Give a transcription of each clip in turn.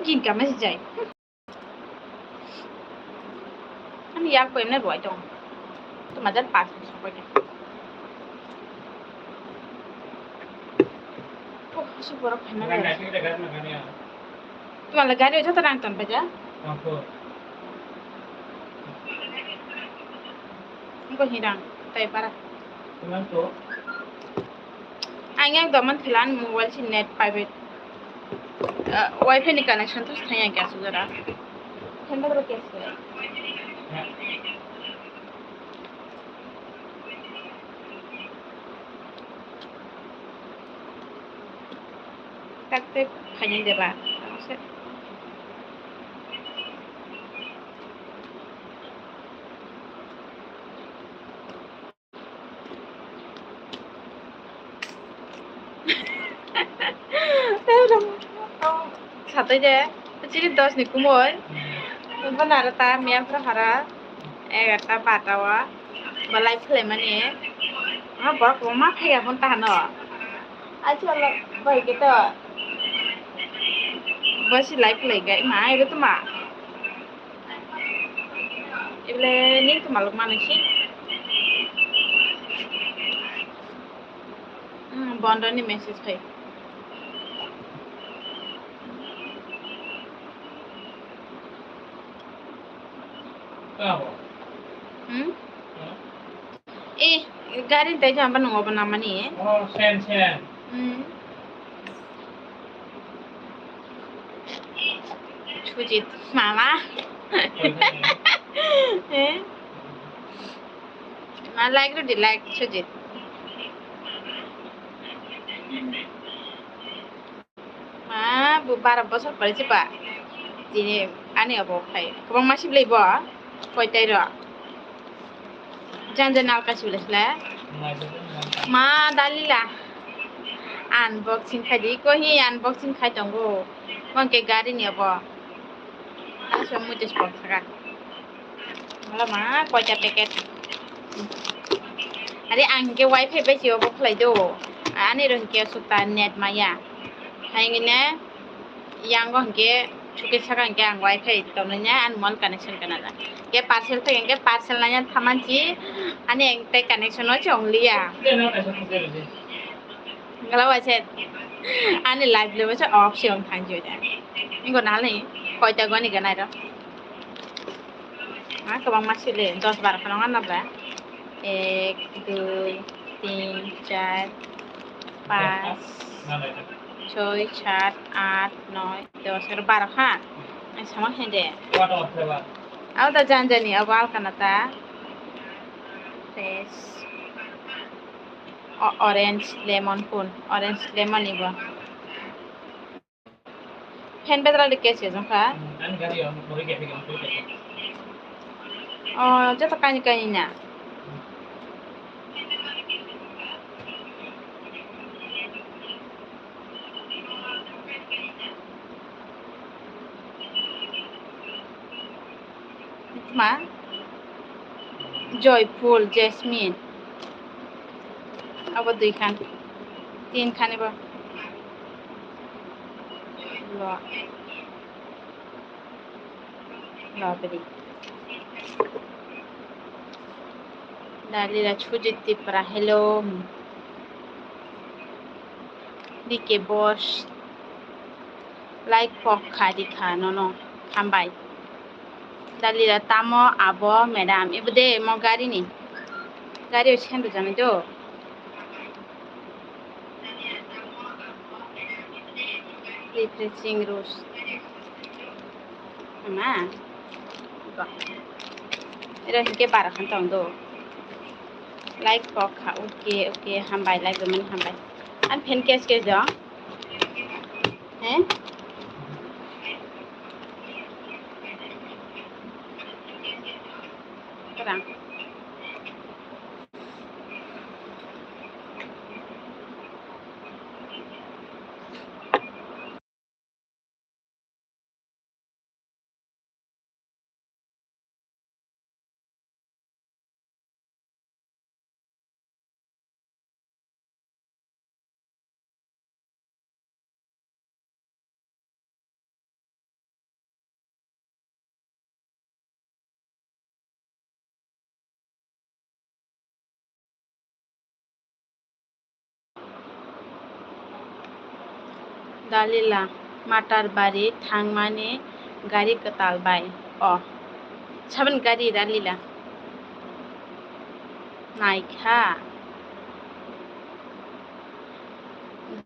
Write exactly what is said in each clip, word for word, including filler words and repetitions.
Income se jai. Ani yak ko emne buai tong. Tuma jan pas sokoi de. Oh, si borok khaina. Tuma le gari joto rang ton baja. Engko hirang tai para. Ang yang doman thilan mobile si net private. Ah, wifi ni connection to thang yang kya sujara. Thang ba kya sujara. Tak te khaini deba. Satoi de, chini dos ni kumoi. Bo naro ta miya phra hara. Egarta bata o. Balai khwlai mani. Ma borok bo ma phaiya phone ta hano. Acha lo bai ke to. Bo si live khwlai ga ma ai ro tuma. Ible ni tuma lok mani si. Hmm, bondo ni message khai. Hmm? Eh, gari tei jamba nungo bo namani. Oh, sen, sen. Hmm. Sujit, mama. Eh? Ma like rw di, like, Sujit. Ma, bo bara bosor pore se ba. Tini ani obo khai. Kwbangma siblai bo. Koitai ro. Jan jan alka siblai sila. Ma, Dalila. Unboxing khai di. Ko hi unboxing khai tongo. Mo hwnkhe gari ni obo. Aswk muitu se pok saka. Wala ma, koita packet. Are ang hwnkhe wifi bai se obo khlai do. Ani ro hwnkhe aswk ta net maya. Hai hwnkhe ne, yang o hwnkhe, suke saka hwnkhe ang wifi tongnai ya, ani mobile connection kana da. Hwnkhe parcel phai hwnkhe parcel nanya thamansi, ani ang tei connection o se ong liya. Gala waise ani live le waise off se ong thangjui da. Ingo nalni koita goni ganai ro. Ah, kwbangma sile, dos baro kheno nganna bwle. Ek, dui, tin, char, panch, choi, sat, aat, noi, dos, ero baro ha. Ai, sama hende. Abo da janjani, abo alkana ta. Fresh. O-, orange lemon kun, orange lemon ibo. Fan bedra de case jong kha. Ani gari o, mori gari o, mori gari o. Oh, joto kaini kaini na. Ma? Joyful, Jasmine. Abo dui khan. Tin khan ibo. Lo. Lo, bidi. Dalila Sujit Tipra, hello. D K Boss. Like pok kha di kha nono. Hambai. Dalila tamo abo madam. Ibo de mo gari ni. Gari o sendo jani do. Refreshing Rose. Ma. Ba. Ero hingke bara khan tong do. Like pok kha. Okay, okay. Hambai, like do mani hambai. An fan case case do. He? Kurang. Dalila, Matarbari thangmani gari kwtal bai. O, saboni gari Dalila. Naikha.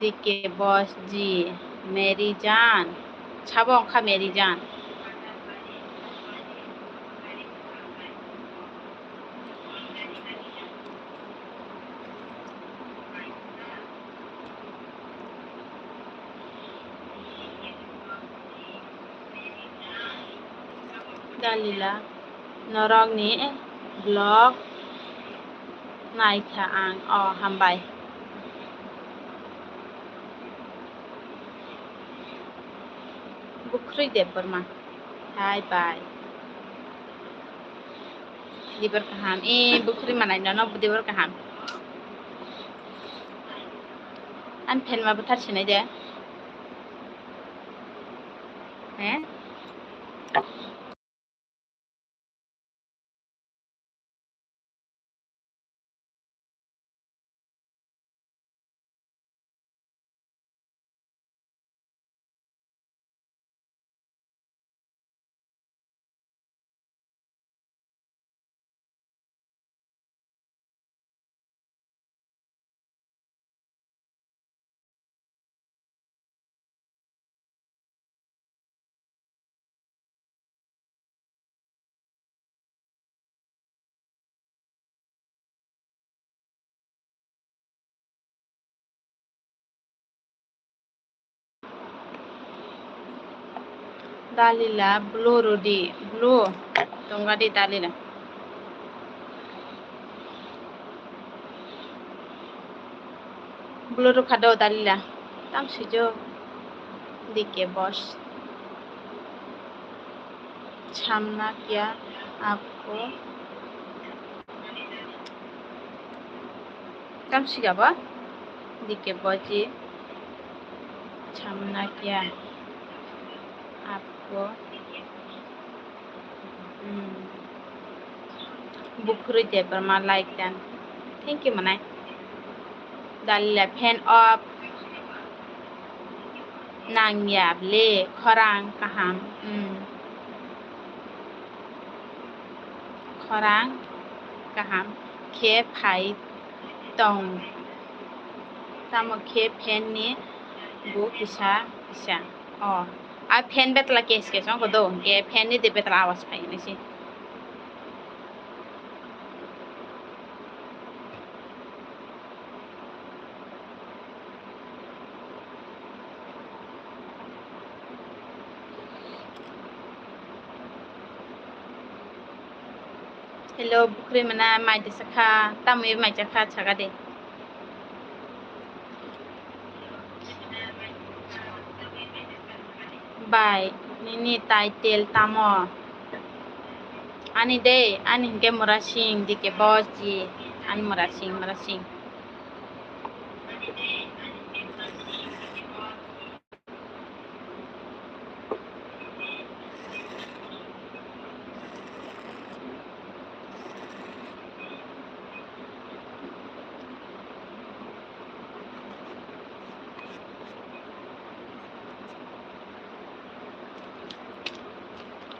D K Boss ji, Mary Jan. Sabo wngkha Mary Jan. Dalila, norokni vlog naikha ang. O, hambai. Bukhri Debbarma. Hai bai. Dibor kaham. E, bukhri manai nono dibor kaham. An phen ma bwthar sinai de. He? Dalila, blue rudi, blue tongga di Dalila. Blue rukha do Dalila. Tam sijo D K Boss. Chamna kya aapko? Tam siga ba? D K Boss ji. Chamna kya aapko? Hmm. Bukhri Debbarma like dan. Thank you, manai. Dalila fan off. Nangya ble, khorang kaham. Hmm. Khorang kaham khe phai tong. Tamo khe fan ni bo kisa kisa. O, a fan betla kes kes wngkha do, hwnkhe fan ni de betla awas phai nai se. Hello, bukhri mana mai de sakha, tamwi mai chakha, chakha de. Bai, nini title tamo? Ani de, ani hwnkhe Murasing, D K Boss ji, ani Murasing, Murasing.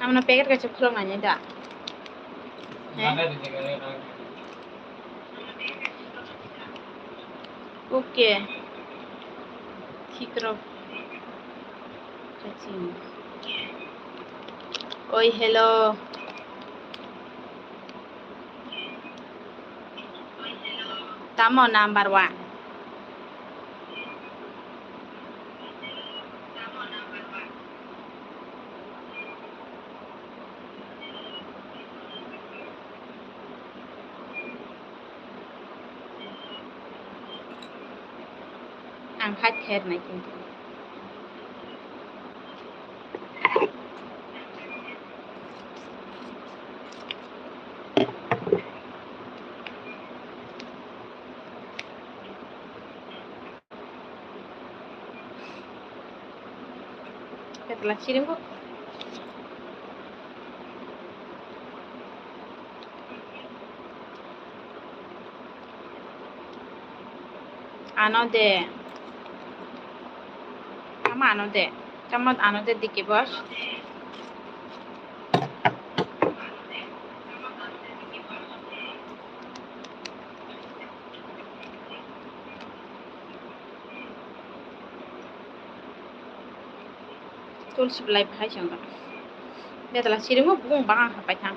Amo no packet kaisa khulok nai da. He? Okay. Thik rok. Oi, hello. Tamo number one? Ang hai pher nai kintu. Petla chiring kok. Ano de. Ano de, chamo ano de diki bos. Tulsi belai bahai se wngkha. Betala siringo bung bang ang hapai thang.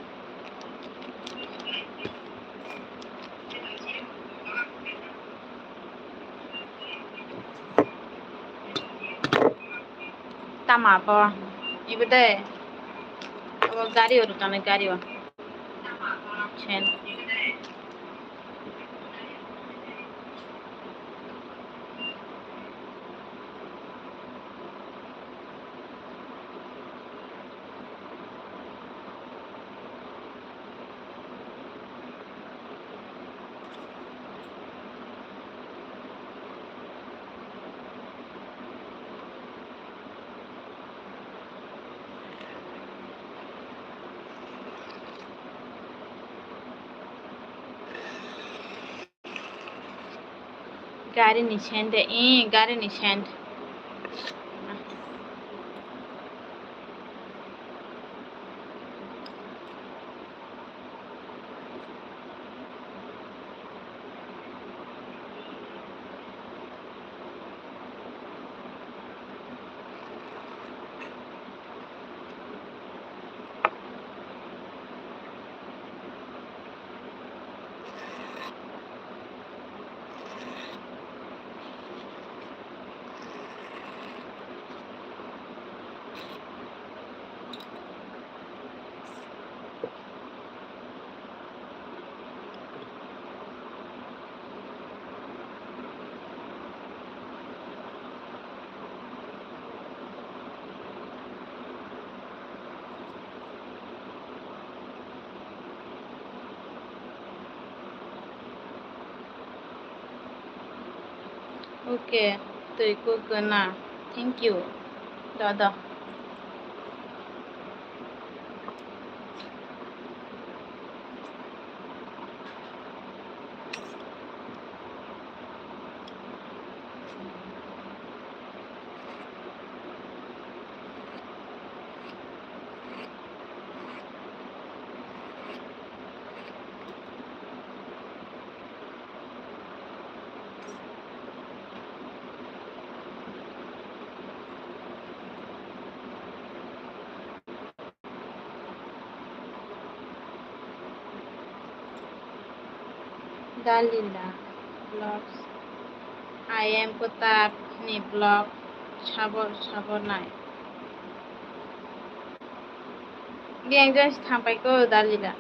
Tama bo ibo de. Abo gari o rwkani gari o. Chen. Gari ni send de, ee, gari ni send. Okay, twi kuk na. Thank you. Da, da. Dalila vlogs. I am kwtak ni vlog sabo sabo nai. Biyang jang si thang pai ko Dalila.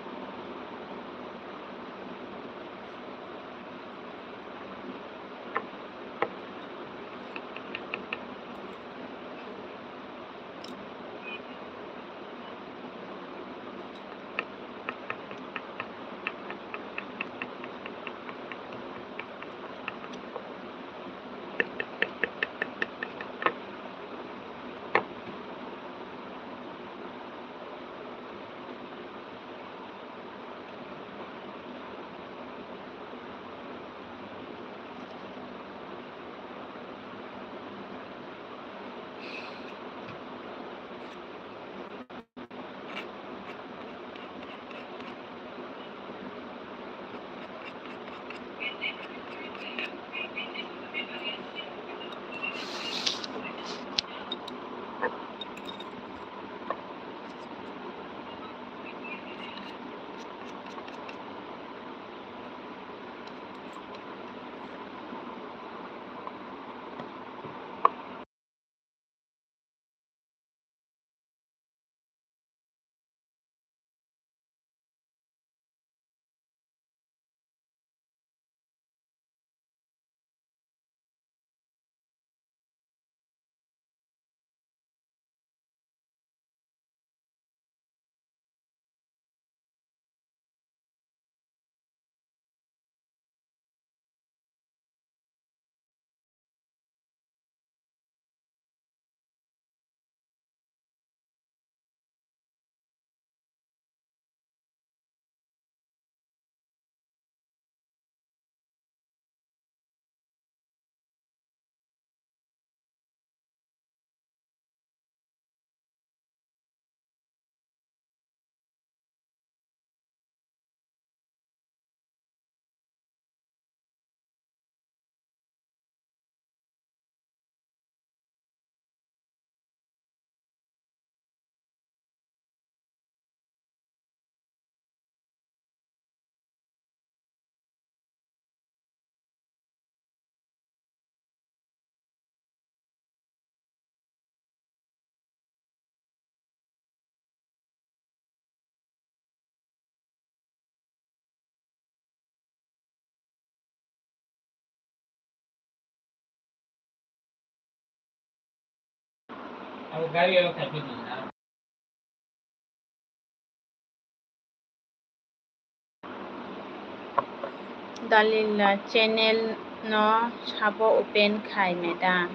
Dalila channel no sabo open khai, madam.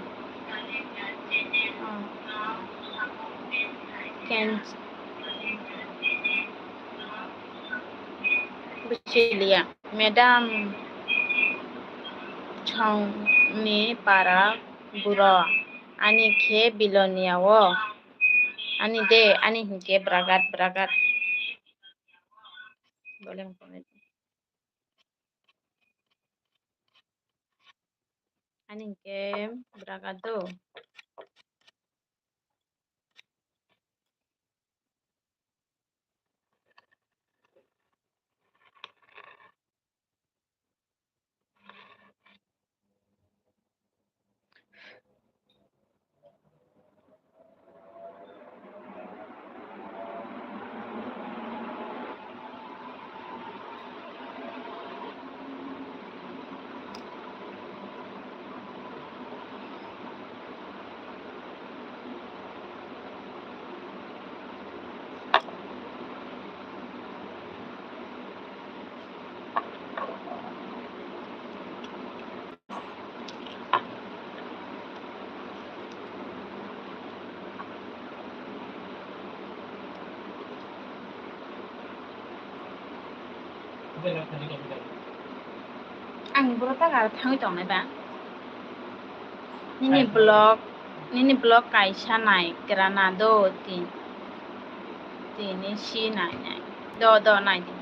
Oh. Ken-, buchiliya. Madam, chongni para buro, ani khe Bilonia o. Ani de, ani hinkhe bragat, bragat. Boleh. Ani hinkhe bragat do. Ang boro tak aro thangwi tongnai ba. Nini vlog, nini vlog kaisa nai, Granado tin, tini si nai nai. Do, do, nai di.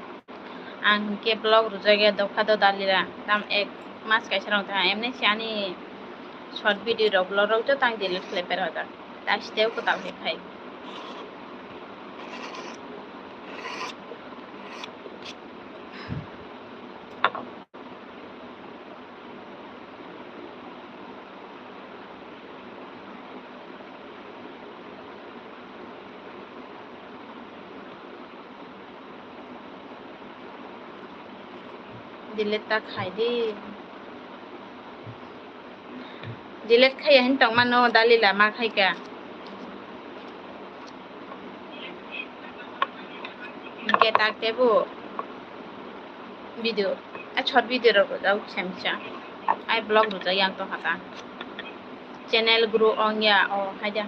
Ang hinkhe vlog rwjak ya, dopha do dalira. Tam ek mas kaisa rong tha, emni si ani short video rok, vlog rok joto ang delete khlai pera hoda. Tashi tei kwtal khe phai. Delete ta khai di. Delete khaiya hin tongmano, dalila ma khaika. Hinkhe tak tebo video, a short video rok rwjak khe misa. Ai vlog rwjak yang tongkha ta. Channel grow ongya o haida.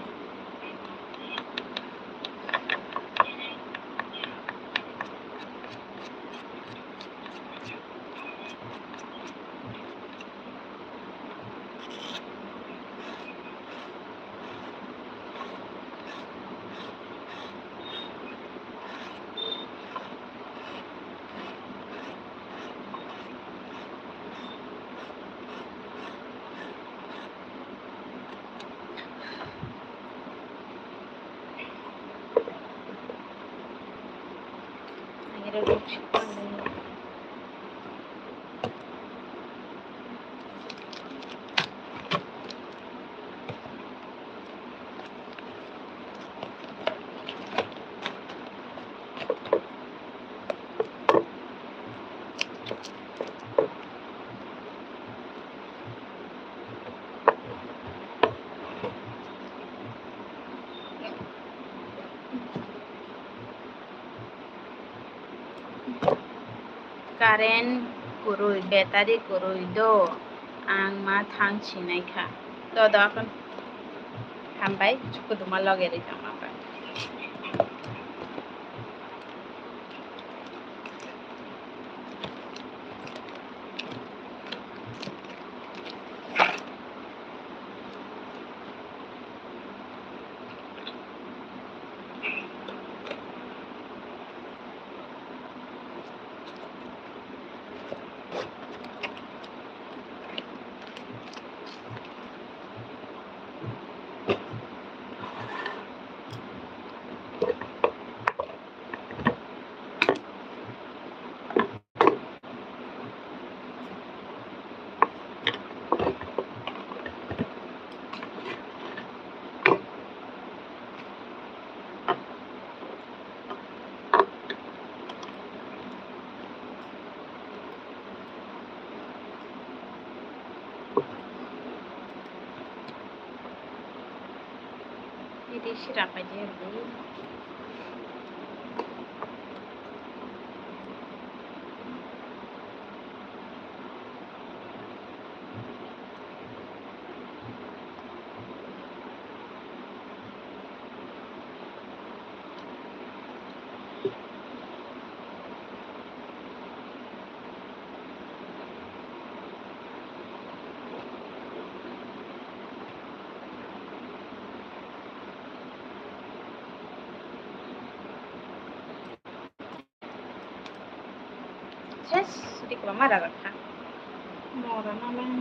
Current kwrwi, battery kwrwi do, ang ma thang sinai kha. Do, do, aphano hambai, chukuduma loge ri tongma kha. Sira paidi rwdi. Ses, di kwbangma rajak kha. Mora no lang.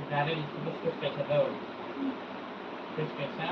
Dari itu terus kaisa dong. Terus kaisa.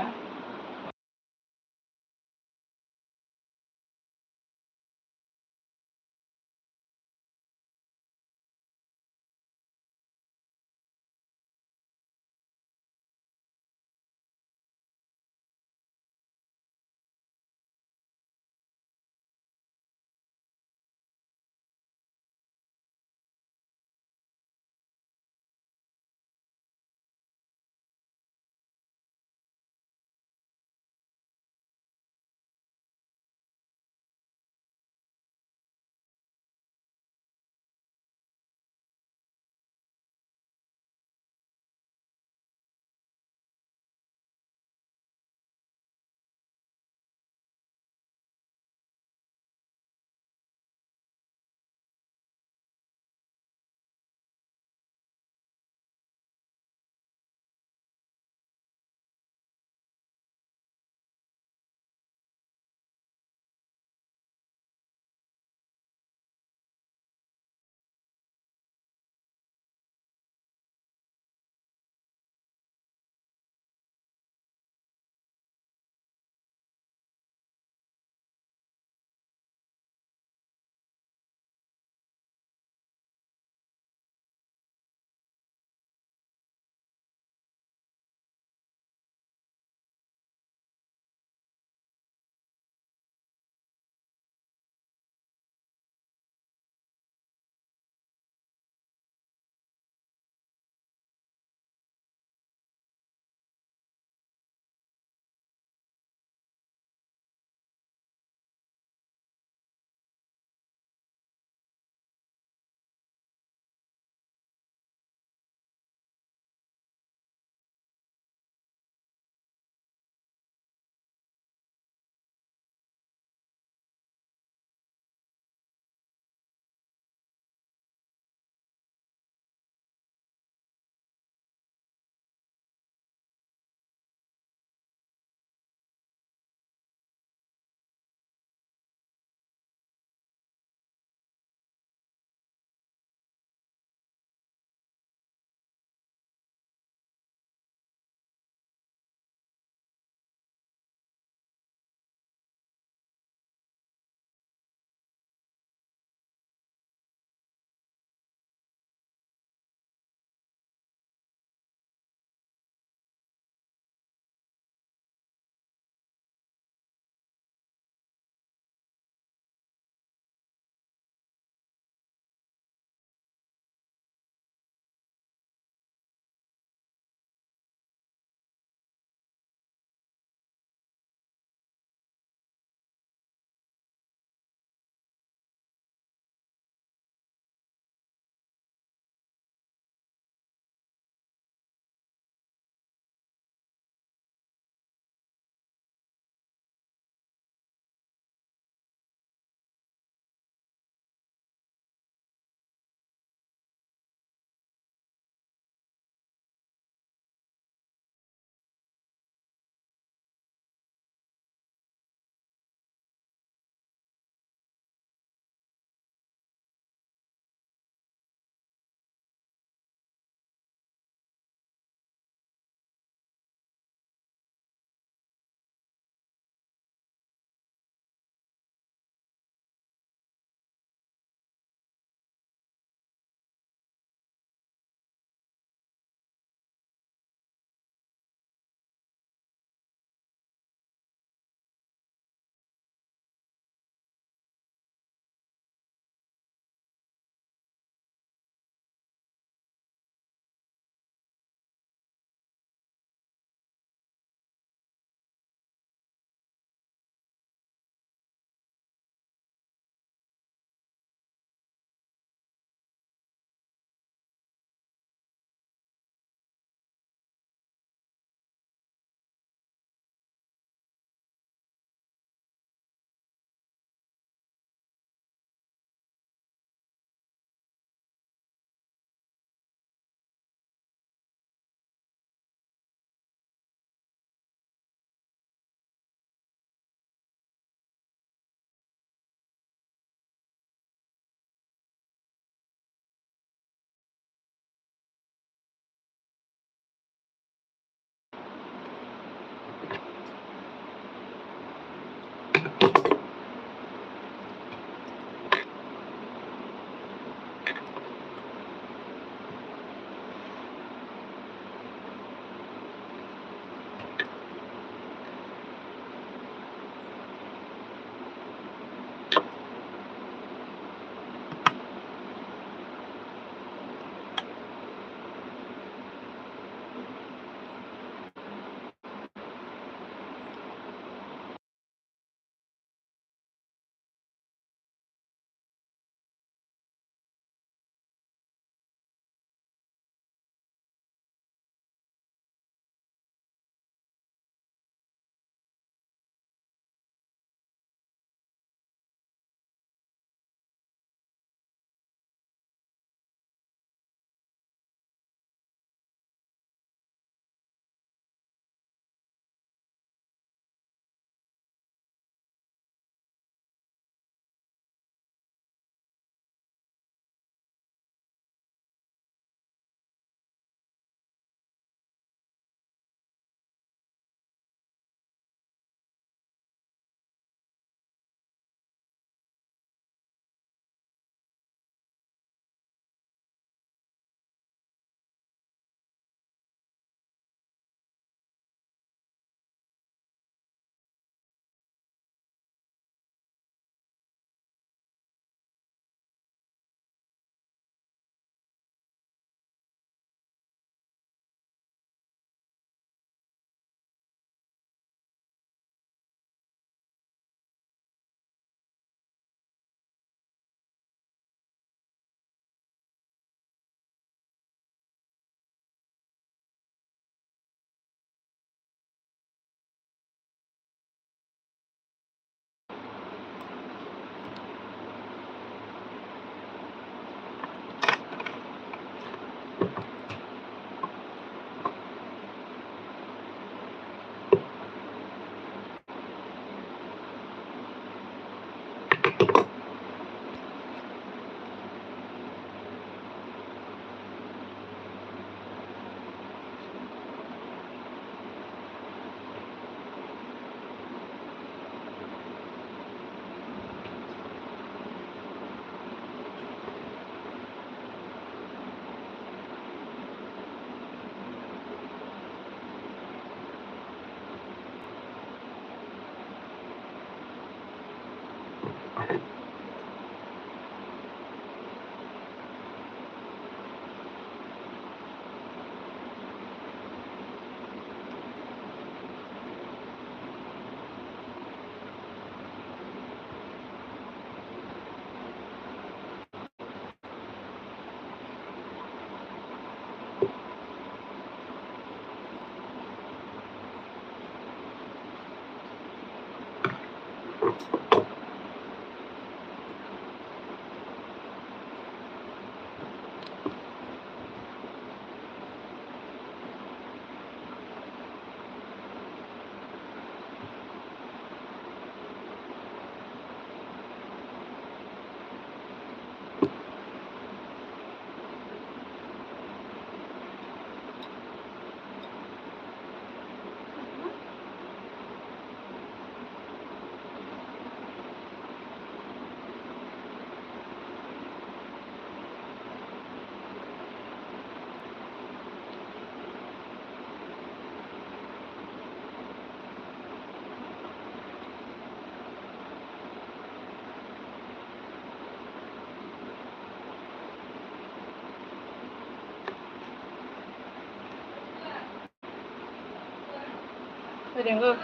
Oi, Rengo.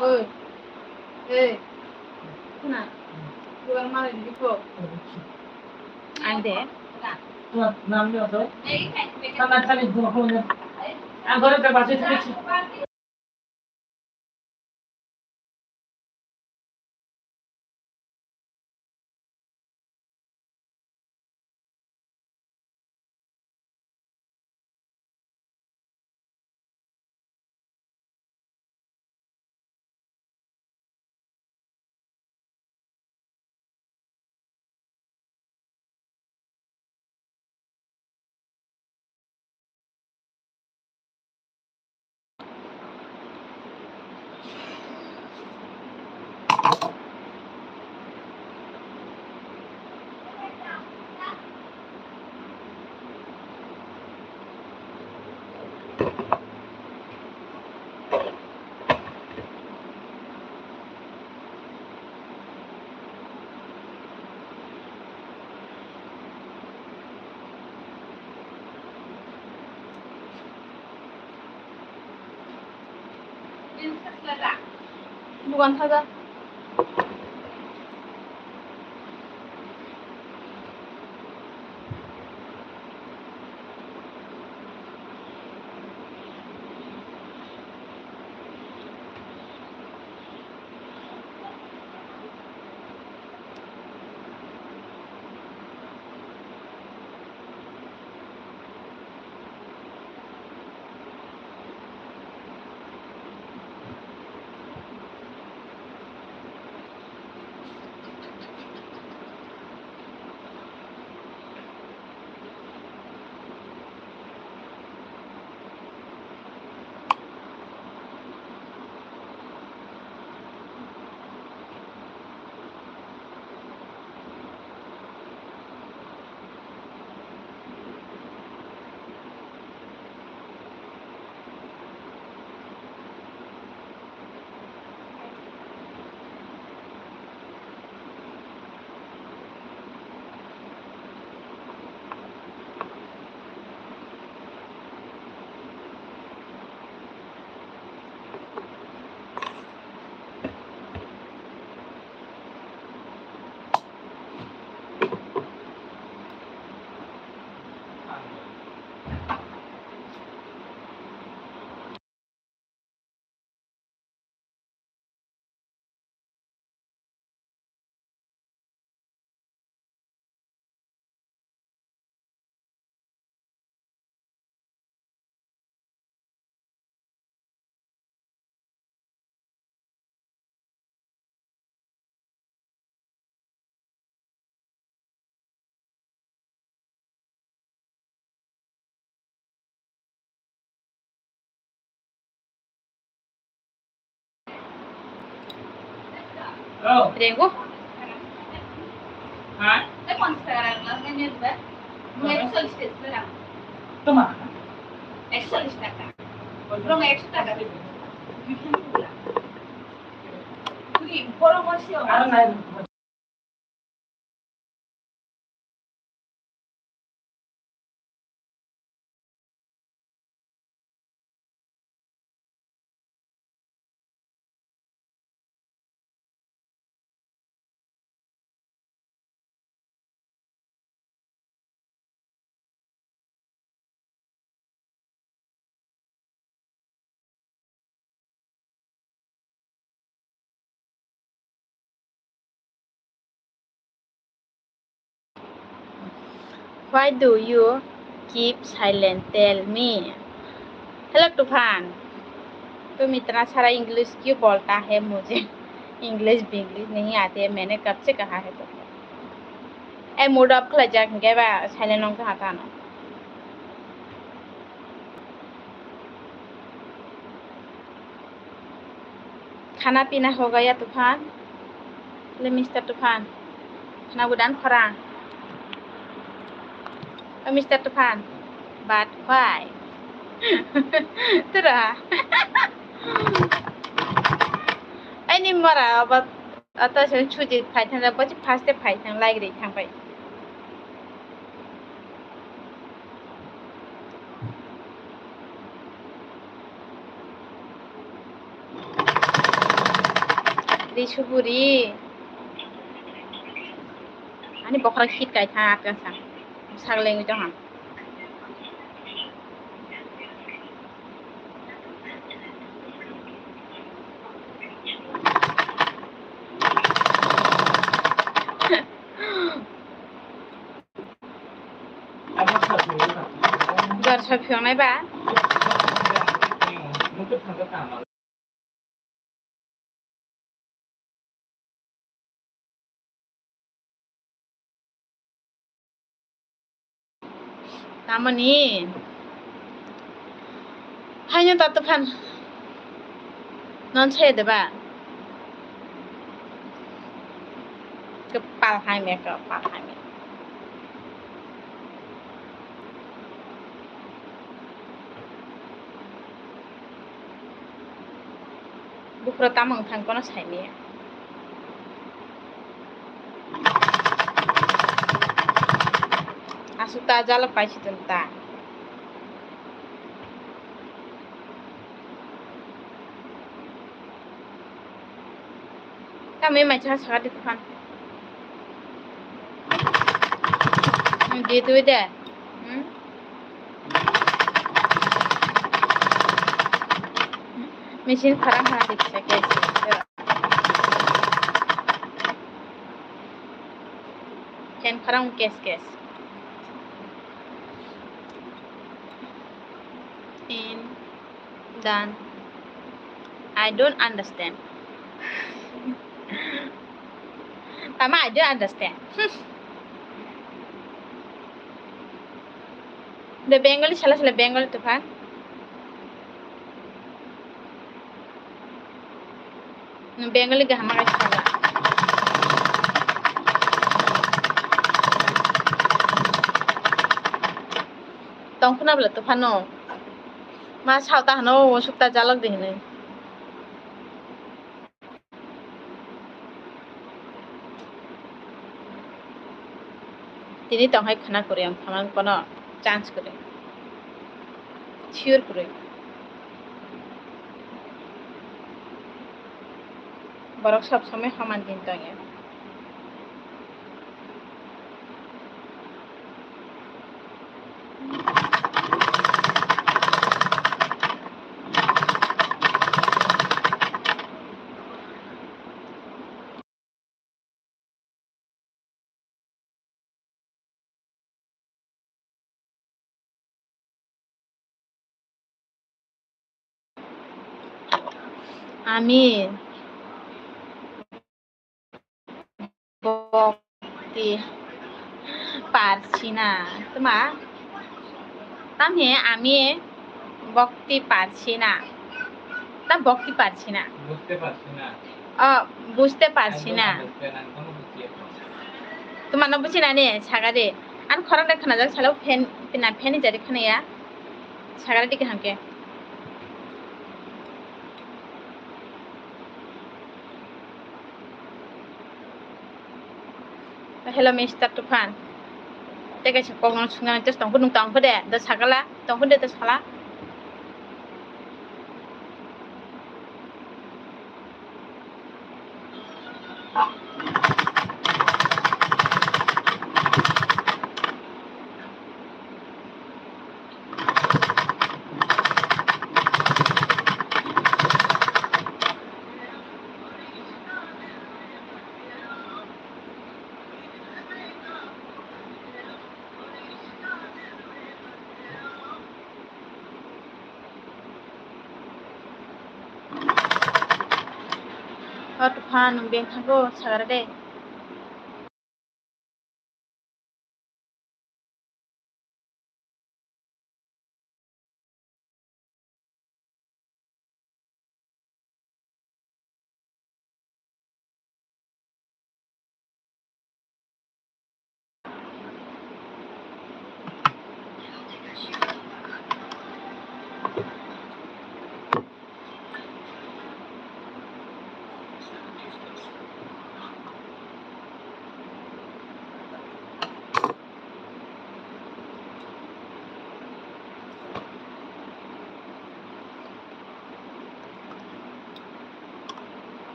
Oi. Ei. Khuna. Bugang malai di ko. Ang de. Ang goro ke bache thik. Bukan saja. Rengo. Why do you keep silent? Tell me. Hello Tufan, तुम इतना सारा इंग्लिश क्यों बोलता है मुझे? English Binglish नहीं आती है, मैंने कब से कहा है तुमको? ए, mood off khlai jak hingke ba silent wng tong tano. Khana pina ho gaya Tufan? Le Mister Tufan, khana gudan khorang? O Mister Tufan, but why? Tura. Ani mara obat. Ata se chuji phai thang, bo se first day phai thang, like ri thang bai. Ri suburi. Ani bokra khit kai thang atka sa. Sagleng jong ham. Jar sa phiyongnai ba? Tamoni? Haino tato phan. Non se de ba? Kepal hai me, kepal hai me. Buphuru tamo wng thang kono saimaya. Aswk ta jalo paisi tong ta. Tamo mai cha saka di tufan. Di tu de. Hmm? Machine kharang kharang di kisa kes. Fan kharang kes kes. In dan. I don't understand. Tama, I don't understand. The Bengali, sala sala Bengali tufan. Bengali gaham ma kaisa sala. Tongkhna bwla tufano. Ma sao ta hano, o sukta jalok de hinwi. Tini tong hai khna kwrwi ang thamang kono chance kwrwi. Sure kwrwi. Borok sob somoi homan din tongya. Ami bokti parchina. Tma? Tamhe ami bokti parchina. Ta bokti parchina. বুঝতে পারছি না। Oh, বুঝতে পারছি না। তোমার না বুঝি না নি, সাগারে। Ani khorang de khana jak salo fan, pina fan ni jari khana ya. Sagaradi kaham khe. Hello, Mister Tufan. Tei kaisa kok no swngnani tei tongkhu, nwng tongkhu de, da sagala, tongkhu de, da sala. O Tufan, nwng beng thango, sagra de.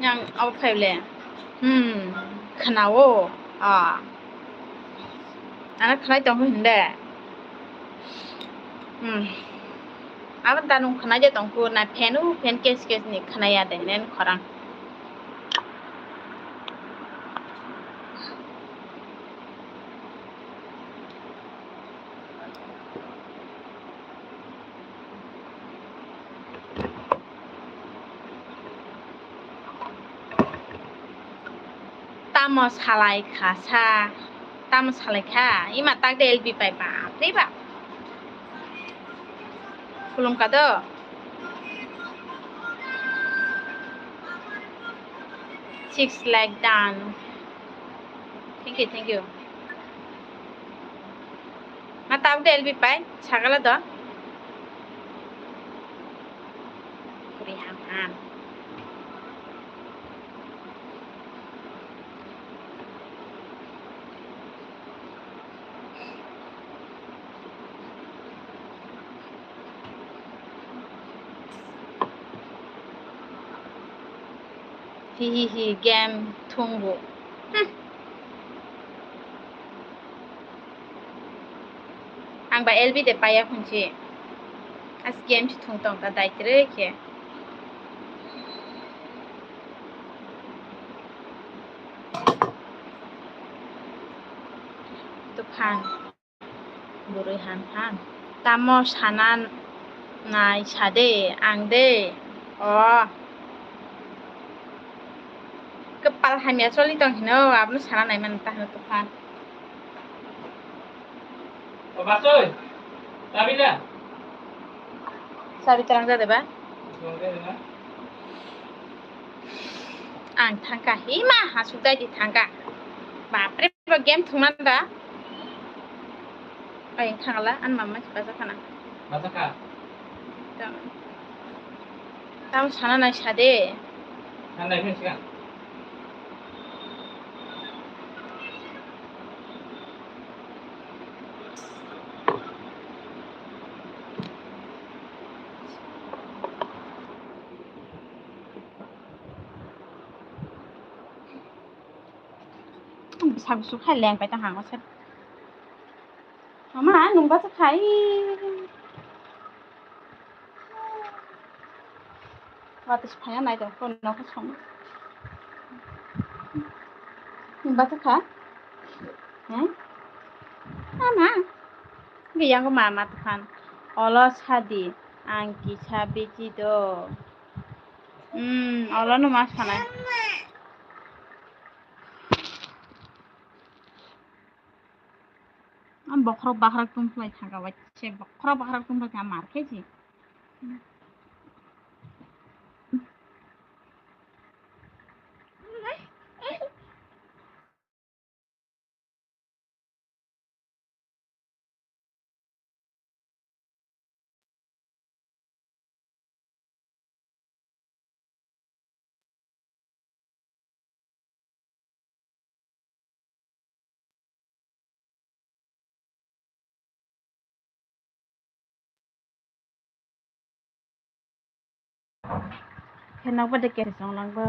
Yang abo phai le. Hmm, khwnao. Ah. Ano khwnai tong hwn de. Hmm. Abo da nung khwnai de tong ku na fan u fan kes kes ni khwnai ya de nen khorang. Tamo salai kha sa, tamo salai kha, ima tak de L B pai, bap re bap. Khulumkha do. Six lakh done. Thank you, thank you. Ma tabuk de L B pai, sagala do. Kuri ham ham. Hi hi hi, game thung bo. Hmm. Ang ba L B de paya phunchi. As game si thung tong ta dai tre khe. Tufan. Bwrwi han han. Tamo sana nai sa de, ang de. O. Kwpal hamya choli tong hino, abono sana nai mano ta hino Tufan. O Basoi, Sabila. Sabi terang jade ba? Ang thangka, hima hasuk dai di thangka. Bapre, ba game thungna da. Ai thangla, an mama si baja khana. Baja kha? Tam, tam sana nai sa de. Sana nai khe siya. Bwsa bwswk hai leng pai tong hango se. Mama, nwng bacha khai. Watwi se phaiya nai tong phone no khe song. Nwng bacha kha? He? Mama. Biyango mama tokhan. Olo sadi. Ang kisa biji do. Hmm, olo no ma sanai. Am bokhorok bakhrak tongphlai thangka waise, bokhorok bakhrak tongphlai thangka mar khe si. Khe nokbar de khe song langbo.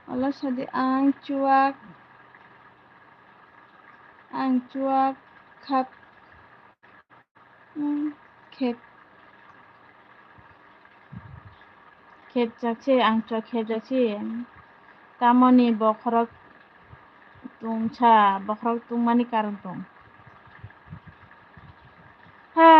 Olo sadi ang chuak, ang chuak khap, hmm, khep, khepjak se, ang chuak khepjak se. Tamoni bokhorok tungsa, bokhorok tungmani karon tong. Ha.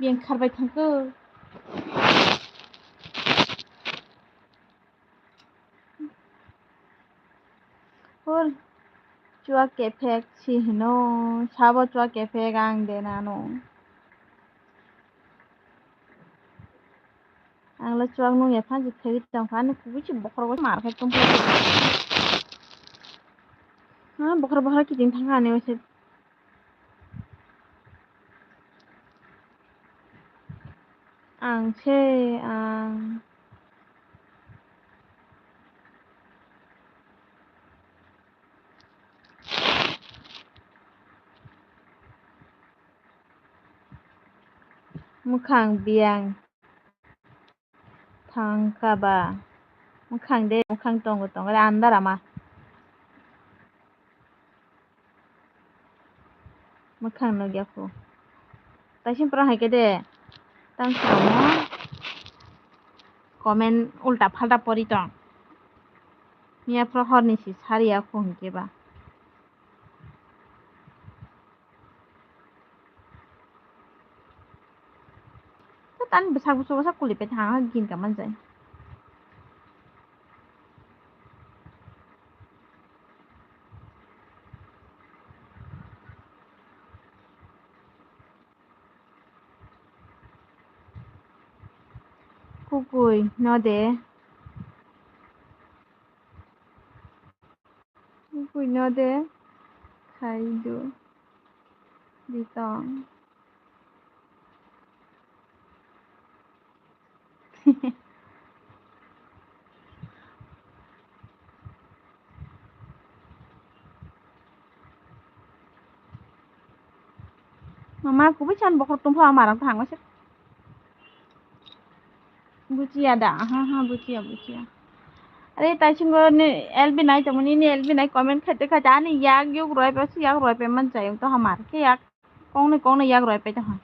Biyang kharbai thangkho. Hor, chuak kephek si hino, sabo chuak kephek ang de nano. Ang le chuak nung ya phan si phegwi tong kha, ani kubui si bokhorok mar khai tong kha. Ha, bokhorok bokhorok kiting thang kha ani waisa. Ang se, ang. Mwkhang biyang thang kha ba? Mwkhang de, mwkhang tongo, tongo de, andar ama. Mwkhang nukya kho. Taising pora hai khe de. Tang samo. Comment ulta phalta pori tong. Miya phro horni si sariya kho hinkhe ba. Tani bwsak bwsak bwsak kuli pe thang gin ka manjai. Kukui no de. Kukui no de. Khai do. Di tong. Mama, kubui chan bokhorok tongpha, ama rang thangma se. Buchiya da, ha, ha, buchiya, buchiya. Are, taisingo ni L B nai tongmani, ni L B nai comment khaite khaite, ani yak yuk roi pa, si yak roi pa man chayung to hamar khe yak. Kong ni, kong ni yak roi pa to ha.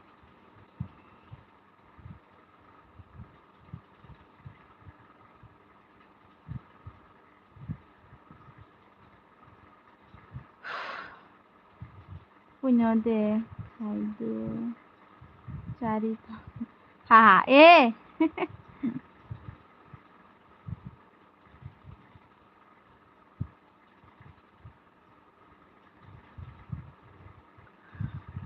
Puino de, khai de, chari ta. Ha ha, eh.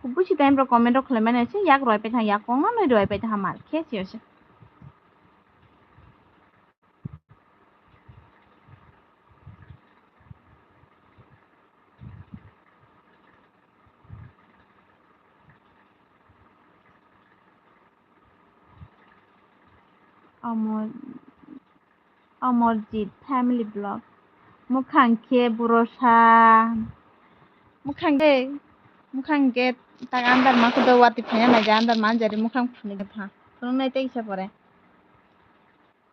Kubui si time rok comment rok khlai mani se yak roi pai thang, yak kong no roi pai thang, hamar khe se se. Amor, Amorjit Family Vlog. Mwkhang khe bwrwsa. Mwkhang de, mwkhang khe tak andar ma khe do watwi phaiya naija andar ma anjari mwkhang phunuknai tei kisa pore.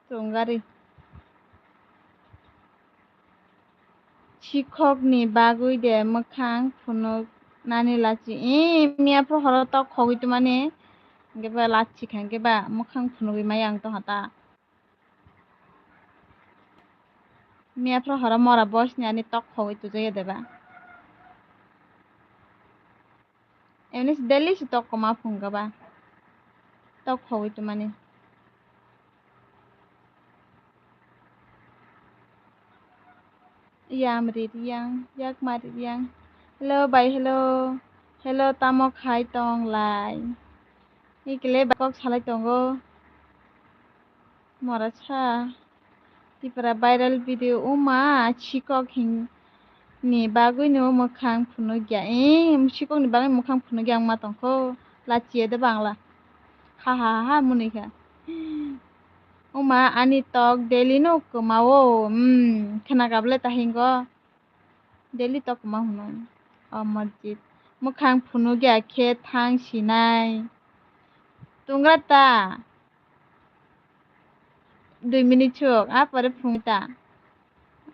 Chwng gari. Sikhokni bagwi de mwkhang phunuknani lachi. Ee, miya phuru horo tok khogwi tongmani. Hwnkhe ba lachi kha, hwnkhe ba mwkhang phunugwi maya ang tongkha ta. Miya phuru horo mora boss ni ani tok khogwi tujaya de ba. Emni se daily se tok kwma phunukha ba. Tok khogwi tongmani. Yam ri riang, yak ma ri riang. Hello bai, hello. Hello, tamo khai tong lai? Ikle bai kok salai tongo. Mora sa. Tipra viral video uma chikok hin ni bagwi no mwkhang phunukya. Eh, chikok ni bagwi mwkhang phunukya wngma tongkho. Lachiya de bangla. Ha ha ha ha munui kha. Uma ani tok daily no kwmao. Hmm, khna kable ta hingo. Daily tok kwma hwnwi. O masjid. Mwkhang phunukya khe thang sinai. Tungra ta. Dui minute chuk. A pore phunukya ta.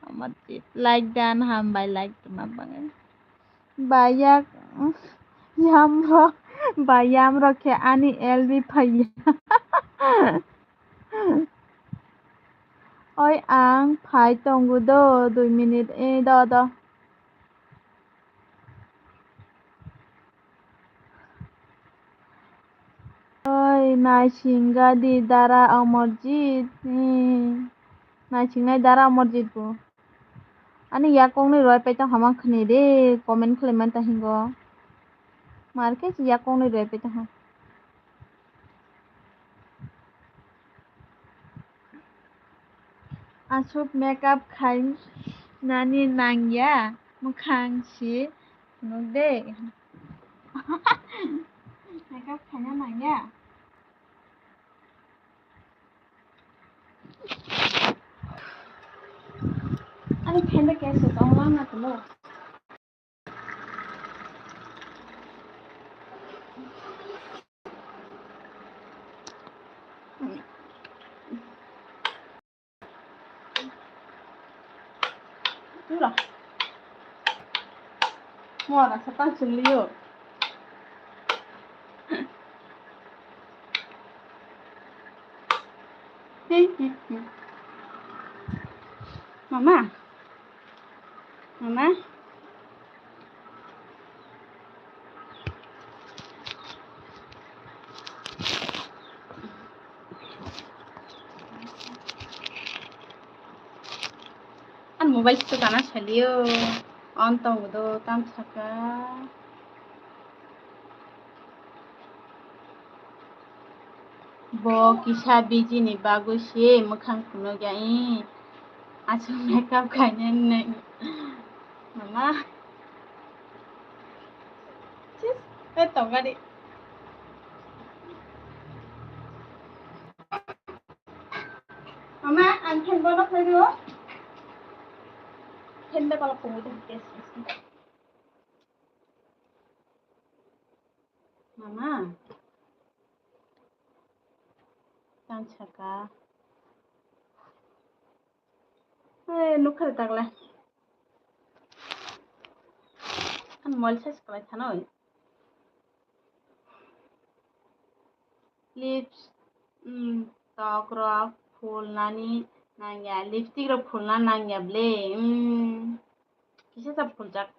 O masjid. Like dan hambai, like tuma bangwi. Ba yak, yamrok, ba yamrok khe ani L B phaiya. Oi, ang phai tongo do, dui minute, eh, do, do. Oi, naisingadi dara Amarjit, eh, naisingnai dara Amarjit bo. Ani yakungni roi paita hamang khni de, comment khwlai manta hingo. Mar khe yakungni roi paita ha. Aswk makeup khai nani nangya, mwkhang si phunuk de. Makeup khaina nangya. Ani phen de keso tong lang na tulo. Tura. Mora sa tang chiliyo. Mama. Mama. Ang mobile se kana saliyo. On tongo do tam saka. Bo kisa biji ni bagwi se mwkhang phunukya, eh. Aswk makeup khainani nai. Mama. Sis, eh, tongari. Mama, ang phen bono khlai rio. Phen de kolok kongwi de. Mama. Tang saka. Hey, nukha de takle. Ang mol size kwlai thanoi. Lips, um, tok rok phulnani nangya, lipstick rok phulna nangya ble. Um, kisa ta phuljak.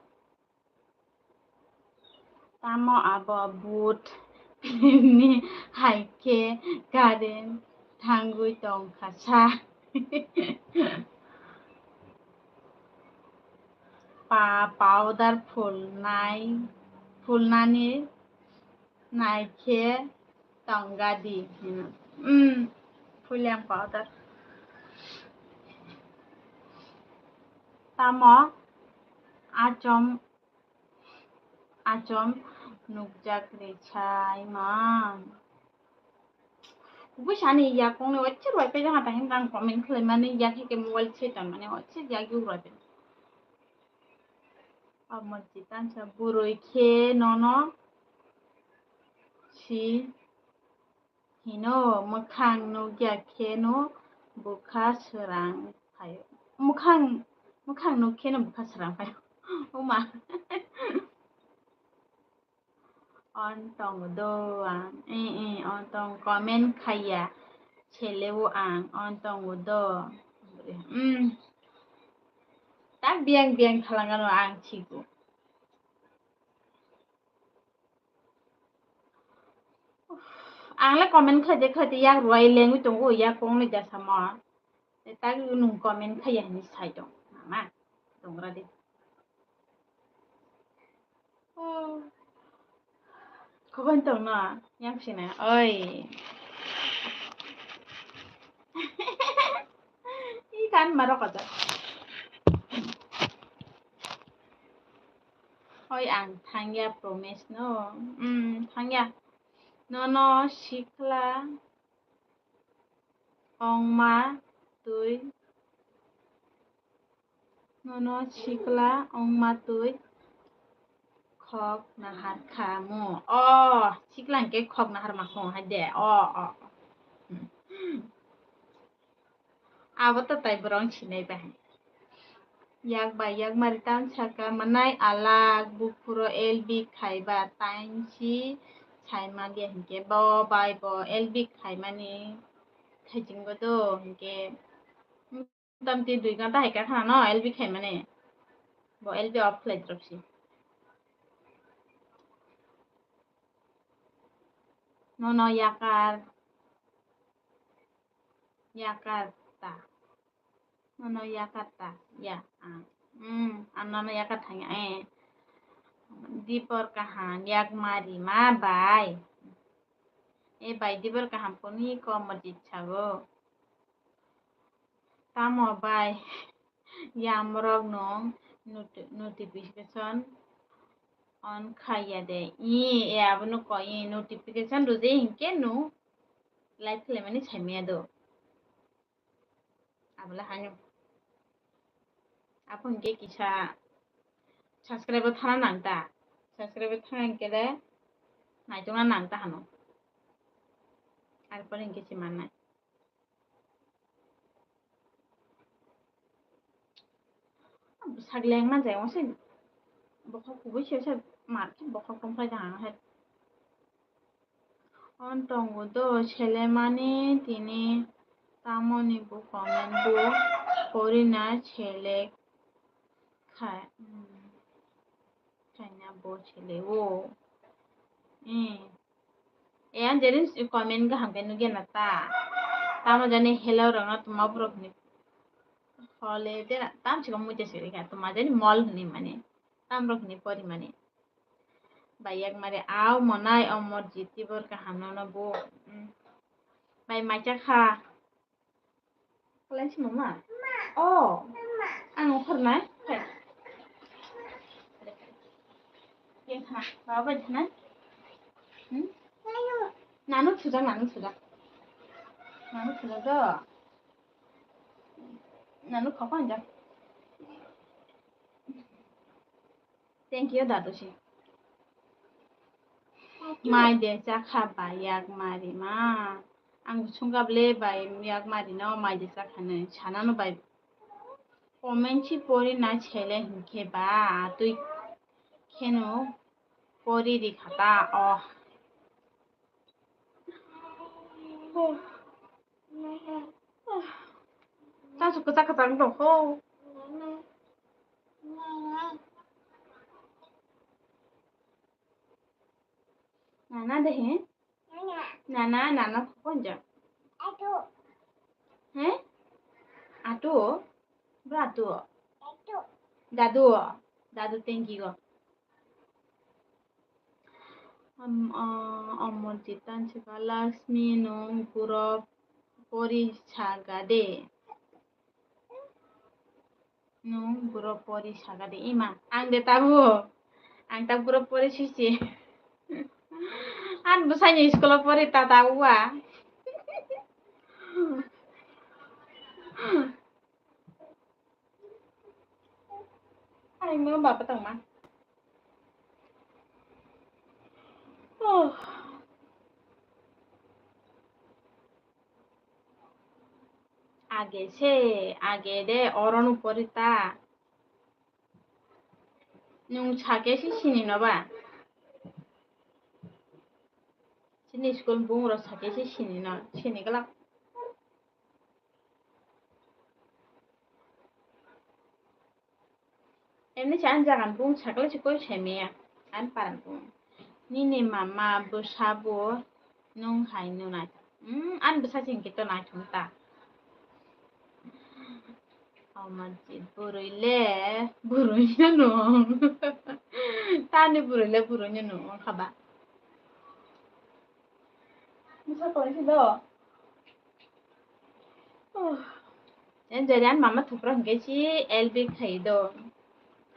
Tamo abo but film ni hai khe current thangwi tong kha sa. Pa powder phulnai, phulnani nai khe tongga di hino. Um, phuliang powder. Tamo achom, achom nukjak rechai man. Kubui sani yakung ni waisa ruai pe jang ta hin rang comment khlai mani yak he ke mobile se ton mani waisa yak yuk ruai pe. Amo chitan sa burui khe nono si hino mwkhang nukya khe no bwkha srang phaio. Mwkhang, mwkhang nuk khe no bwkha srang phaio. Oma. On tongo do ang. Eh, eh, on tong comment khaiya. Seleo ang. On tongo do. Hmm. Tak biang biang khalangano ang chigo. Ang le comment khaide khaide yak ruai lengwi tongo, yak kong le jasamo. Tak nung comment khaiya hinwi sai tong. Mama. tongra di. Oh. Khobon tongno yang sina. Oi. Ikan marok aja. Oi, ang thangya promise no. Hmm, thangya. Nono sikla ongma twi. Nono sikla ongma twi khok nahar kha mo. O, sikla hwnkhe khok nahar ma kho hai de. O, o, o. Abo to tai borok sinai bai. Yak bai yak mari tam saka manai alak buphuro L B khaiba time si sai maliya hinkhe bo bai bo L B khaimani khaichingo do hinkhe. Motamoti dui ghanta hai kha khana no L B khaimani. Bo L B off khlai drop si. Nono yakar, yakar ta. Nono yakar ta. Ya, ah. Hmm, ang nono yakar thangya, eh. Dipor kaham, yak mari ma bai. Eh, bai, dipor kaham kuni ko mojit sago. Tamo bai yamrok no noti-, notification on khaiya de. I, e abono koi, i notification rwdi hinkhe no like khlaimani saimaya do. Abole hano. Apo hinkhe kisa subscribe thana nang ta. Subscribe thana hinkhe le naitokna nang ta hano. Arpore hinkhe se mannai. Bwsak lengma jai omo se bokhok kubui se se mar khe bokhok tongphai jang hai. On tongo do selemani tini tamoni bo comment bo porina selek khai. Hmm. Khaina bo sele o. Eh. E, ang jeni comment kaham khe nugya na ta. Tamo jani hello rok no tuma borok ni. Hole de na, tam chikon muja siri kha. Tuma jani mol hwnwi mani. Tam rok hwnwi pori mani. Bai yak mari au monai omor jiti bor kaham no no bo. Mm. Bai macha kha. Kalaisi mama? Oh. Ang ongkhornai? Hai. Yang thana, baba bai thana? Hmm? Nanu thujak, nanu thujak. Nanu thujak do. Nanu khokon jak. Thank you, Dadusi. Mai de chakha bai yak mari ma. Ang sungkap le bai yak mari no mai de chakha ne sana no bai. Comment si pori na chele hinkhe ba twi kheno pori ri khata oh. Chasu kwchak kwchak wng tong kho. Nana de he? Nana, nana ko konja? He? Atu? Bra atu? Dadu. Dadu thank you. Am, ah, Amarjit tan sika Lakshmi nung puro pori saga de. Nung puro pori saga de ima. Ang de tabu. Ang ta puro pori sisi. An bwsani school pori ta tabu a. Ai, mo baba tongma. Oh. Age se, age de, oro no pori ta. Nung sake se sini no ba? Sini school bung ro sake se sini no, sini glak. Emni se ani jagan bung sakle se koi sai maya. Ani paran bung. Nini mama bwsa bo nung hai nunai. Hmm, ani bwsa se hinkhe to naithok ta. Aw masjid, bwrwi le bwrwi no nung. Tani bwrwi le bwrwi no nung wngkha ba. Bwsa kwlai si do. Anjali ani mama thupra hwnkhe si L B khai do.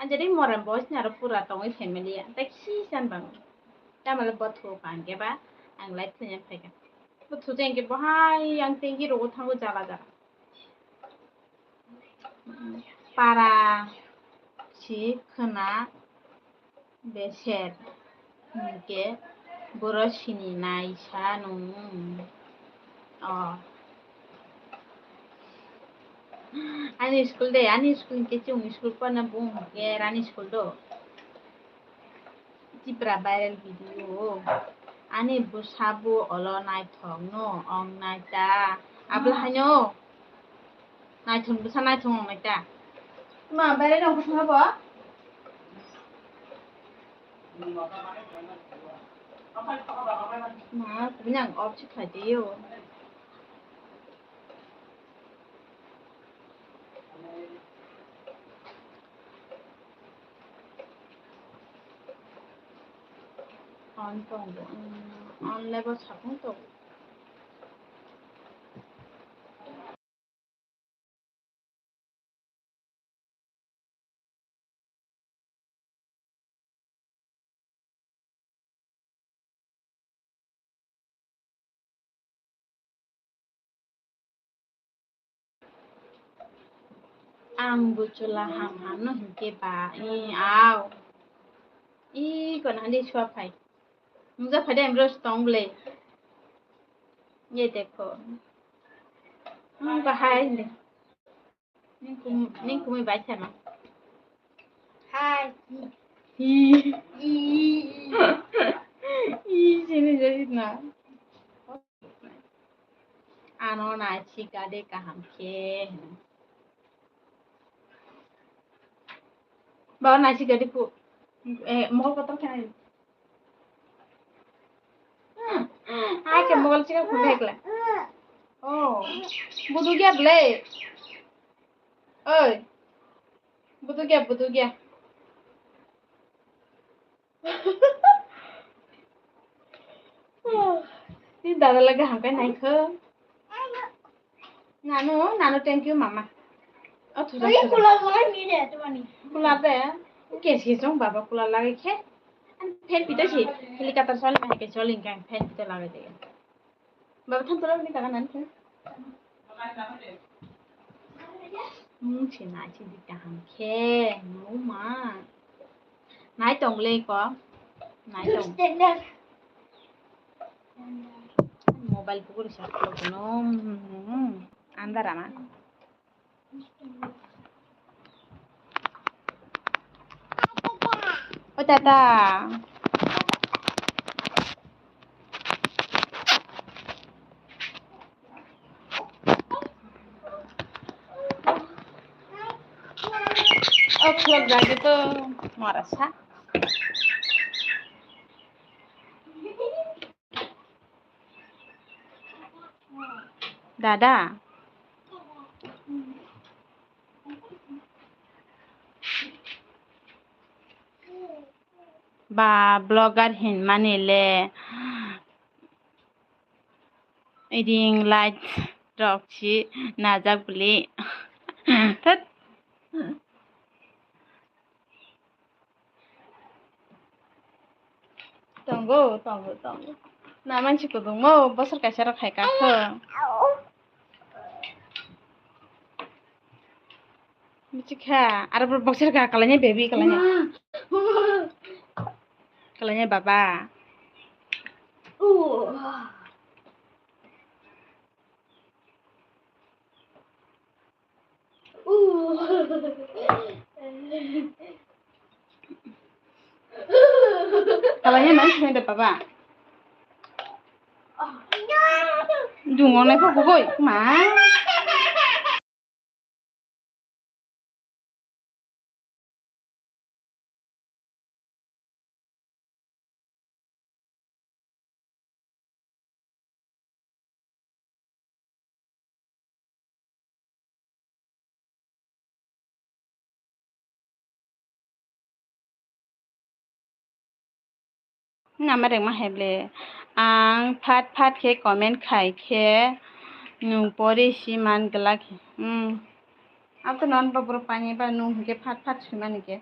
Anjali moran bo sini aro pura tongwi family ya. Tei kisa bang. Tamale bo thu hwnkhe ba ang light khwlaiya phaikha. Bo thu hwnkhe bo hai ang tengi rogo thango jala jala. Para si khwna beser hwnkhe bwrwi sini naisa nung. O. Ani school de, ani school hwnkhe chwng school porna bung hwnkhe rani school do. Tipra viral video. Ani bwsa bo olo naithok no ong nai ta. Abla haino naithok bwsa naithok ong nai ta. Ma viral ong bwsa bo. Ma, kubuni ang off se khlai tio. On tongo, mm, on level sakung tongo. Ang bo chwla ham ham no hinkhe ba, i, aw. I, kono handi sua phai. Nungja phai de, amro tong le. Ye dekho. Hmm, bahai le. Ning kum-, ning kumui bai thano. Hai. Hi. Hi. Hi, sini jadi na. Ano nai si gade kaham khe. Ba nai si gade pu. Eh, mokol kotor khe nai. Hai khe mokol chikha phunukla. Oh, budu gya ble. Oi, budu gya, budu gya. Ni dada lagi hamkai naikho. Nanu, nanu, thank you, mama. O, thuda, thuda. Kula, kula, ni de, tumani. Kula de. Kes, kes, jong baba kula lagi khe. An fan pita si. Helicopter soli, ma ke soli, kan fan pita lagi de. Baba, than tolo ni taga nan khe. Hmm, si nai si di kaham khe. No, ma. Nai tong le ko. Nai tong. Mobile pukuri sa ko no. Hmm, andar ama. O tata. O khulok jagwi to mora sa. Dada. Ba blogger hinmani le ring light rok si najak bwlwi. Thut. Tongo, tongo, tongo. Na mansi kudungmo bosor kaisa rok khai kakho. Michikha, aro bosor ka kalanya baby kalanya. Kalanya baba. Kalanya nang sini deh, Papa. Dungo nai kok goi, ma. Nama rengma hai ble. Ang phat phat khe comment khai khe nwng pori si man glak. Hmm. Abo to non bo borok pani ba nwng hwnkhe phat phat sui mani khe.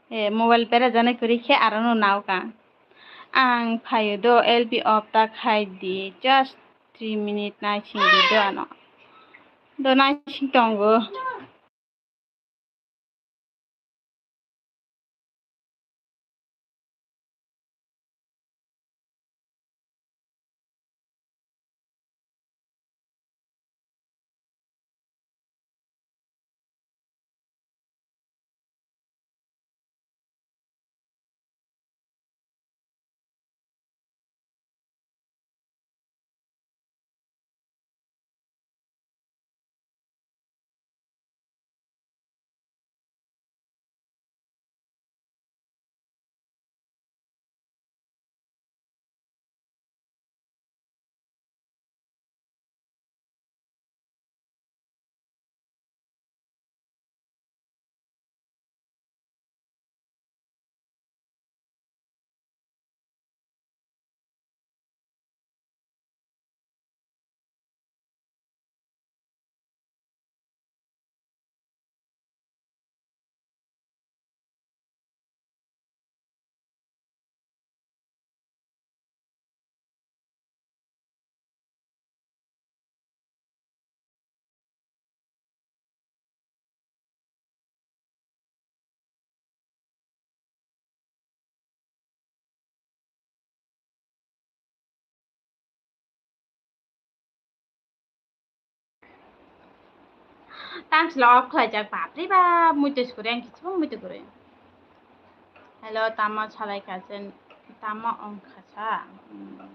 Eh, mobile pera jani kwrwi khe aro no nao ka. Ang phaio do, L P off ta khai di, just three minute naising di do ano. Do naising tongo. Tang sila off khlai jak, bapre bap, muitu sukuri ang kichung muitu kuri. Hello, tamo salai kha chen, tamo ong kha sa. Hmm.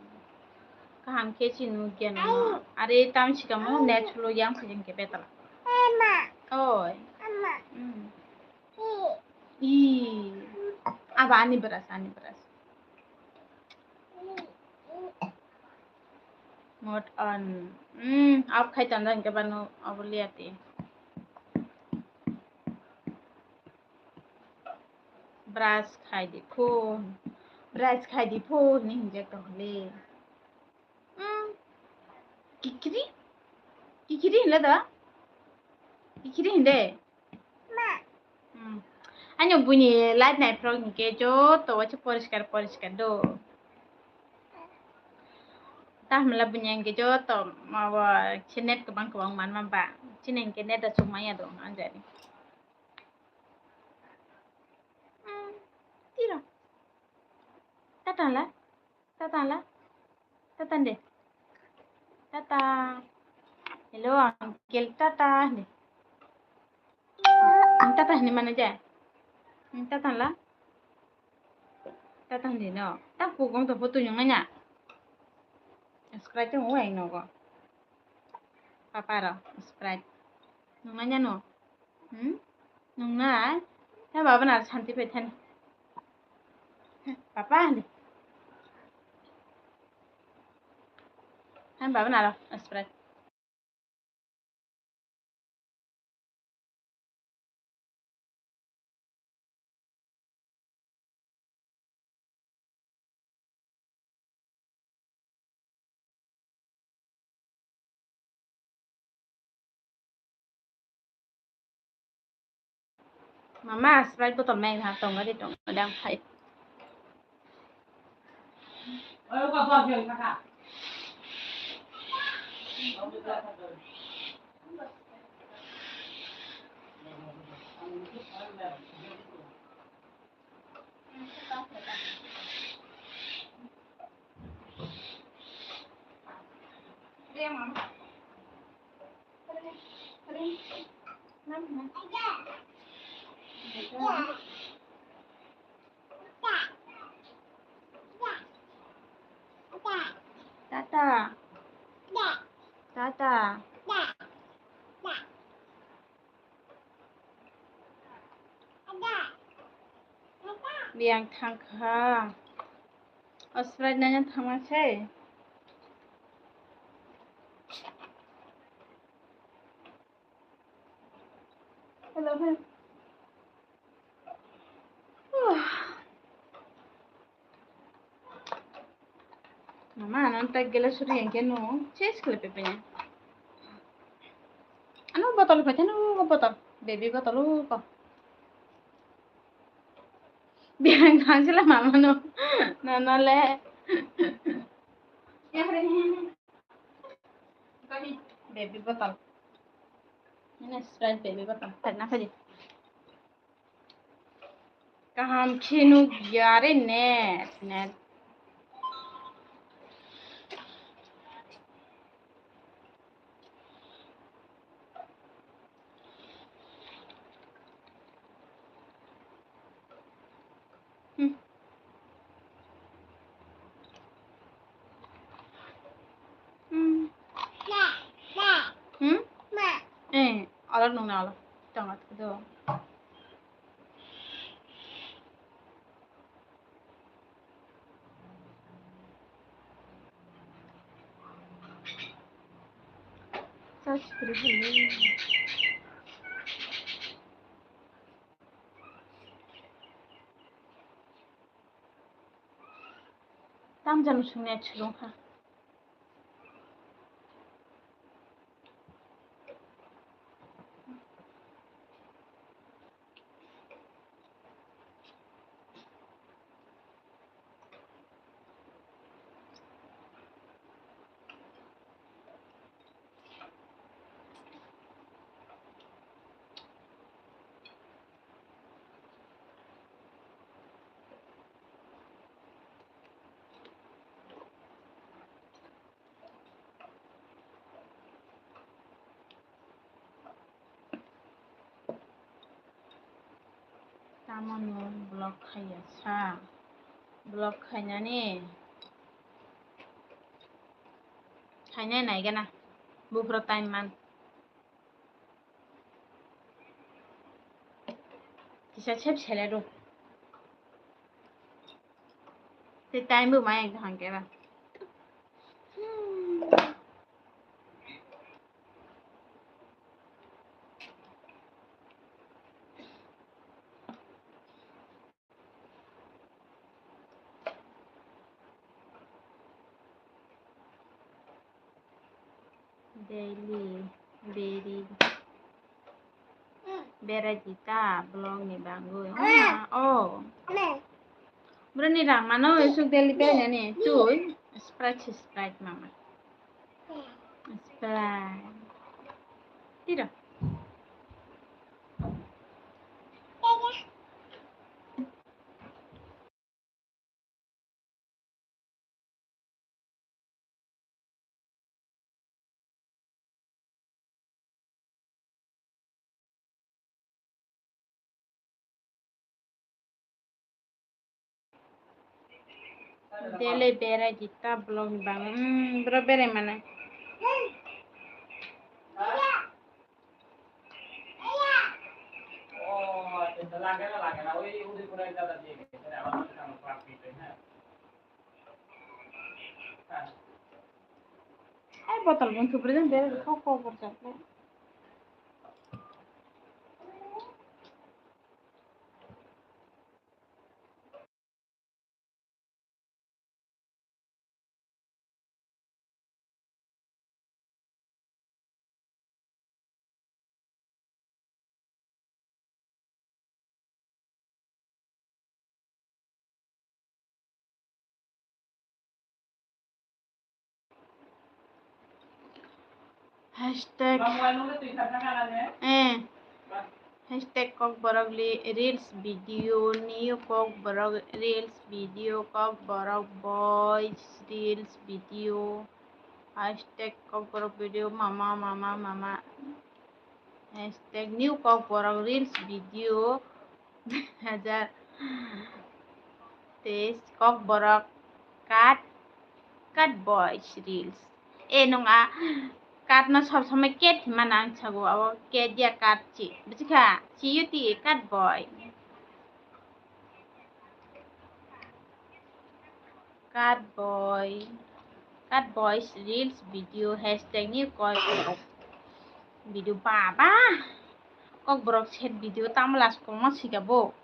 Kaham khe si nukya no. Are tam sikamo net slow yang phajing khe betala. Oi. Hmm. I. Aba ani beras, ani beras. Mode on. Hmm, off khai tanda hingke bano obo liya ti. Brush khai di pho. Brush khai di pho ni hinjak tong le. Hmm. Kikiri? Kikiri hinle da? Kikiri hinde? Hmm. Ani buini light nai phrok hingke joto waisa poriskar poriskar do. Tahmala buini hingke joto mawa se net kwbang kwbang manma ba. Chini hingke net da chukmaya do anjani. Hmm. Tira. Tata la. Tata la. Tata de. Tata. Hello, uncle. Tata de. Ang tata hini mana ja? Ang tata la. Tata hini no. Tak pugong to foto yung anya. Subscribe to mo ay no go. Papa ro, Sprite. Nung nanya no? Hmm? Nung na? Hai baba na santi pe then. Papa hande. Hai baba na ro, Sprite. Mama, Sprite bottle mai ha tongo de tongo dang phai. Tata. Tata. Biyang thangkha. O Sprite nanya thangma se. Hello, hello. Mama, ano tag gela suri yang kenu, change kle pepe nya. Ano botol pete no botol, baby botol ko. Biang thang sila mama no, no no le. Baby bottle. Ini Sprite baby bottle. Tadi napa di? Kaham khinu yare net net. Hmm. Hmm. Hmm? Eh, alo nung na alo. Tang at do. Sas kiri hini. Tam jani sung net sulung kha. Tamo no block khaiya sa? Block khainani khainai naigana. Buphuru time man. Kisa sep sele do. Te time bo mai ekdom hangke ba. Daily beri berai di ta vlog ni bagwi. Oh, oh. Bro ni rang mano isuk daily berai nani. Tui Sprite, Sprite mama. Sprite. Tiro. Dele berai di ta vlog ni bagwi. Hmm, bro berai mano. Ai botol bung thubri jang berai di kok kok borjak le. Hashtag, eh, hashtag Kokborok li-, reels video, new Kokborok reels video, Kokborok boys reels video, hashtag Kokborok video, mama, mama, mama, hashtag new Kokborok reels video, dui hajar teis Kokborok kat, kat boys reels. E nung a kat no sob somoi cat hima nang sago, abo cat ya kat chi. Buji kha? Chi yuti kat boy. Kat boy. Kat boys reels video hashtag ni koi video baba. Kokborok set video tamo last kwbangma swika bo.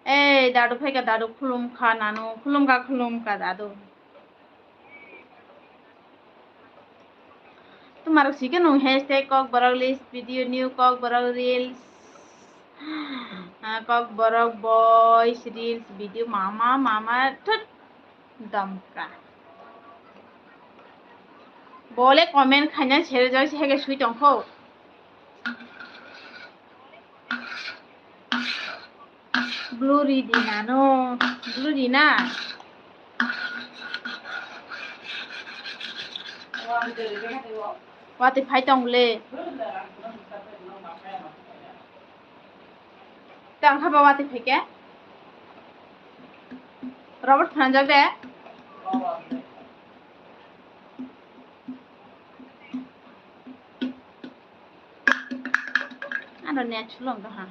Ei dadu phaikha, dadu khulumkha nanu, khulumkha, khulumkha dadu. Tumarok sike nung hashtag Kokborok reels video, new Kokborok reels, ah, Kokborok boys reels video, mama, mama, thut, domka. Bole comment khaina sere jai se hege sui tongkho. Blue ri di nano, blue ri na. Watwi phai tong le. Tang kha ba watwi phai khe. Robot phanjak de. Ano net sulong do ha.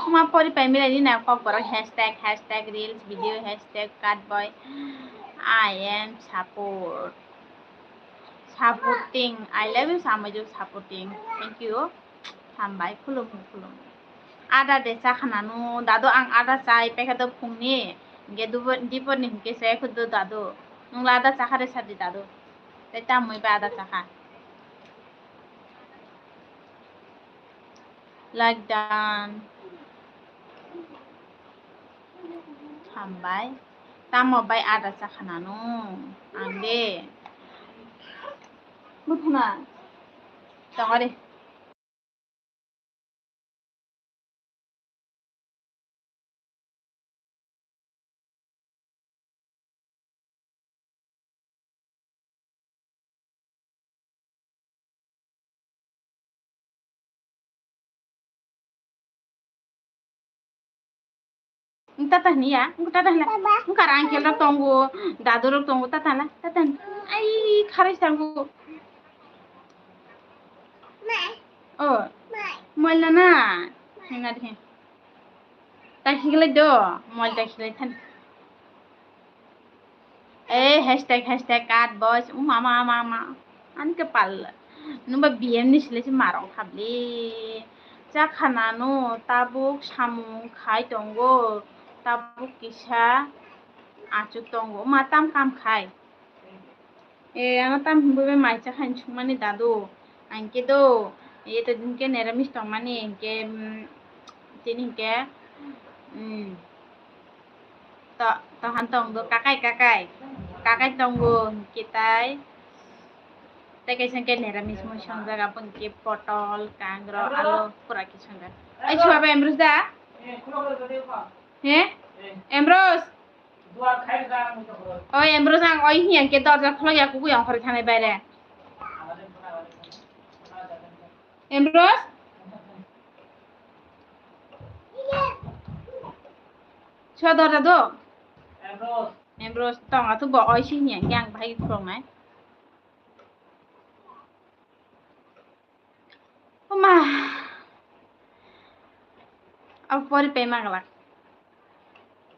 Ma pori pai milai ni na Kokborok hashtag, hashtag reels video, hashtag cut boy. I am support. Supporting. I love you, Samajwk supporting. Thank you. Hambai, khulum, khulum. Ada de cha khananu, dadu ang ada chai, pekha do phungni, hingke dubo-, dipor ni hingke se khudu dadu. Nungla ada chakha de sadi dadu. Tei tamoi ba ada chakha. Like done. Hambai. Tamo bai ada chakha nanu. Ang de. Buthuna. Tongari. Tata hini ya, tata hini. Karang kelok tongo, dadurok tongo, tata hini, tata hini. Ai, kharai sango. Oh, moila na. Hina de. Ta higlai do, moila higlai than. Eh, hashtag, hashtag cut boys. Uma, ama, ama, ama. Ani ke pal. Numba B M ni sile si marong khabli. Cha khana no, tabuk samung khai tongo. Tabuk kisa achuk tongo. Ma tam kam khai. Eh, ano tam himbo be mai cha khain sungmani dadu. Angke do, eh, to dinke neramis tongmani, angke, mm, tini hingke, mm, to, tohan tong do, kakai, kakai, kakai tongo, hingke tai, tai kaisa hingke neramis mui songjak, abo hingke potol, kangrok, alo, pura ke songjak. Ai, suabe Emrus da? He? Emrus? Oi, Emrus, ang oi hiya ke dorja khulok ya, kuku yang khori thanai baire. Emrus? Sua dorja do? Emrus, tong atu bo oi si hiya ke ang bahai khulok nai. Oma. Abo pori pema glak.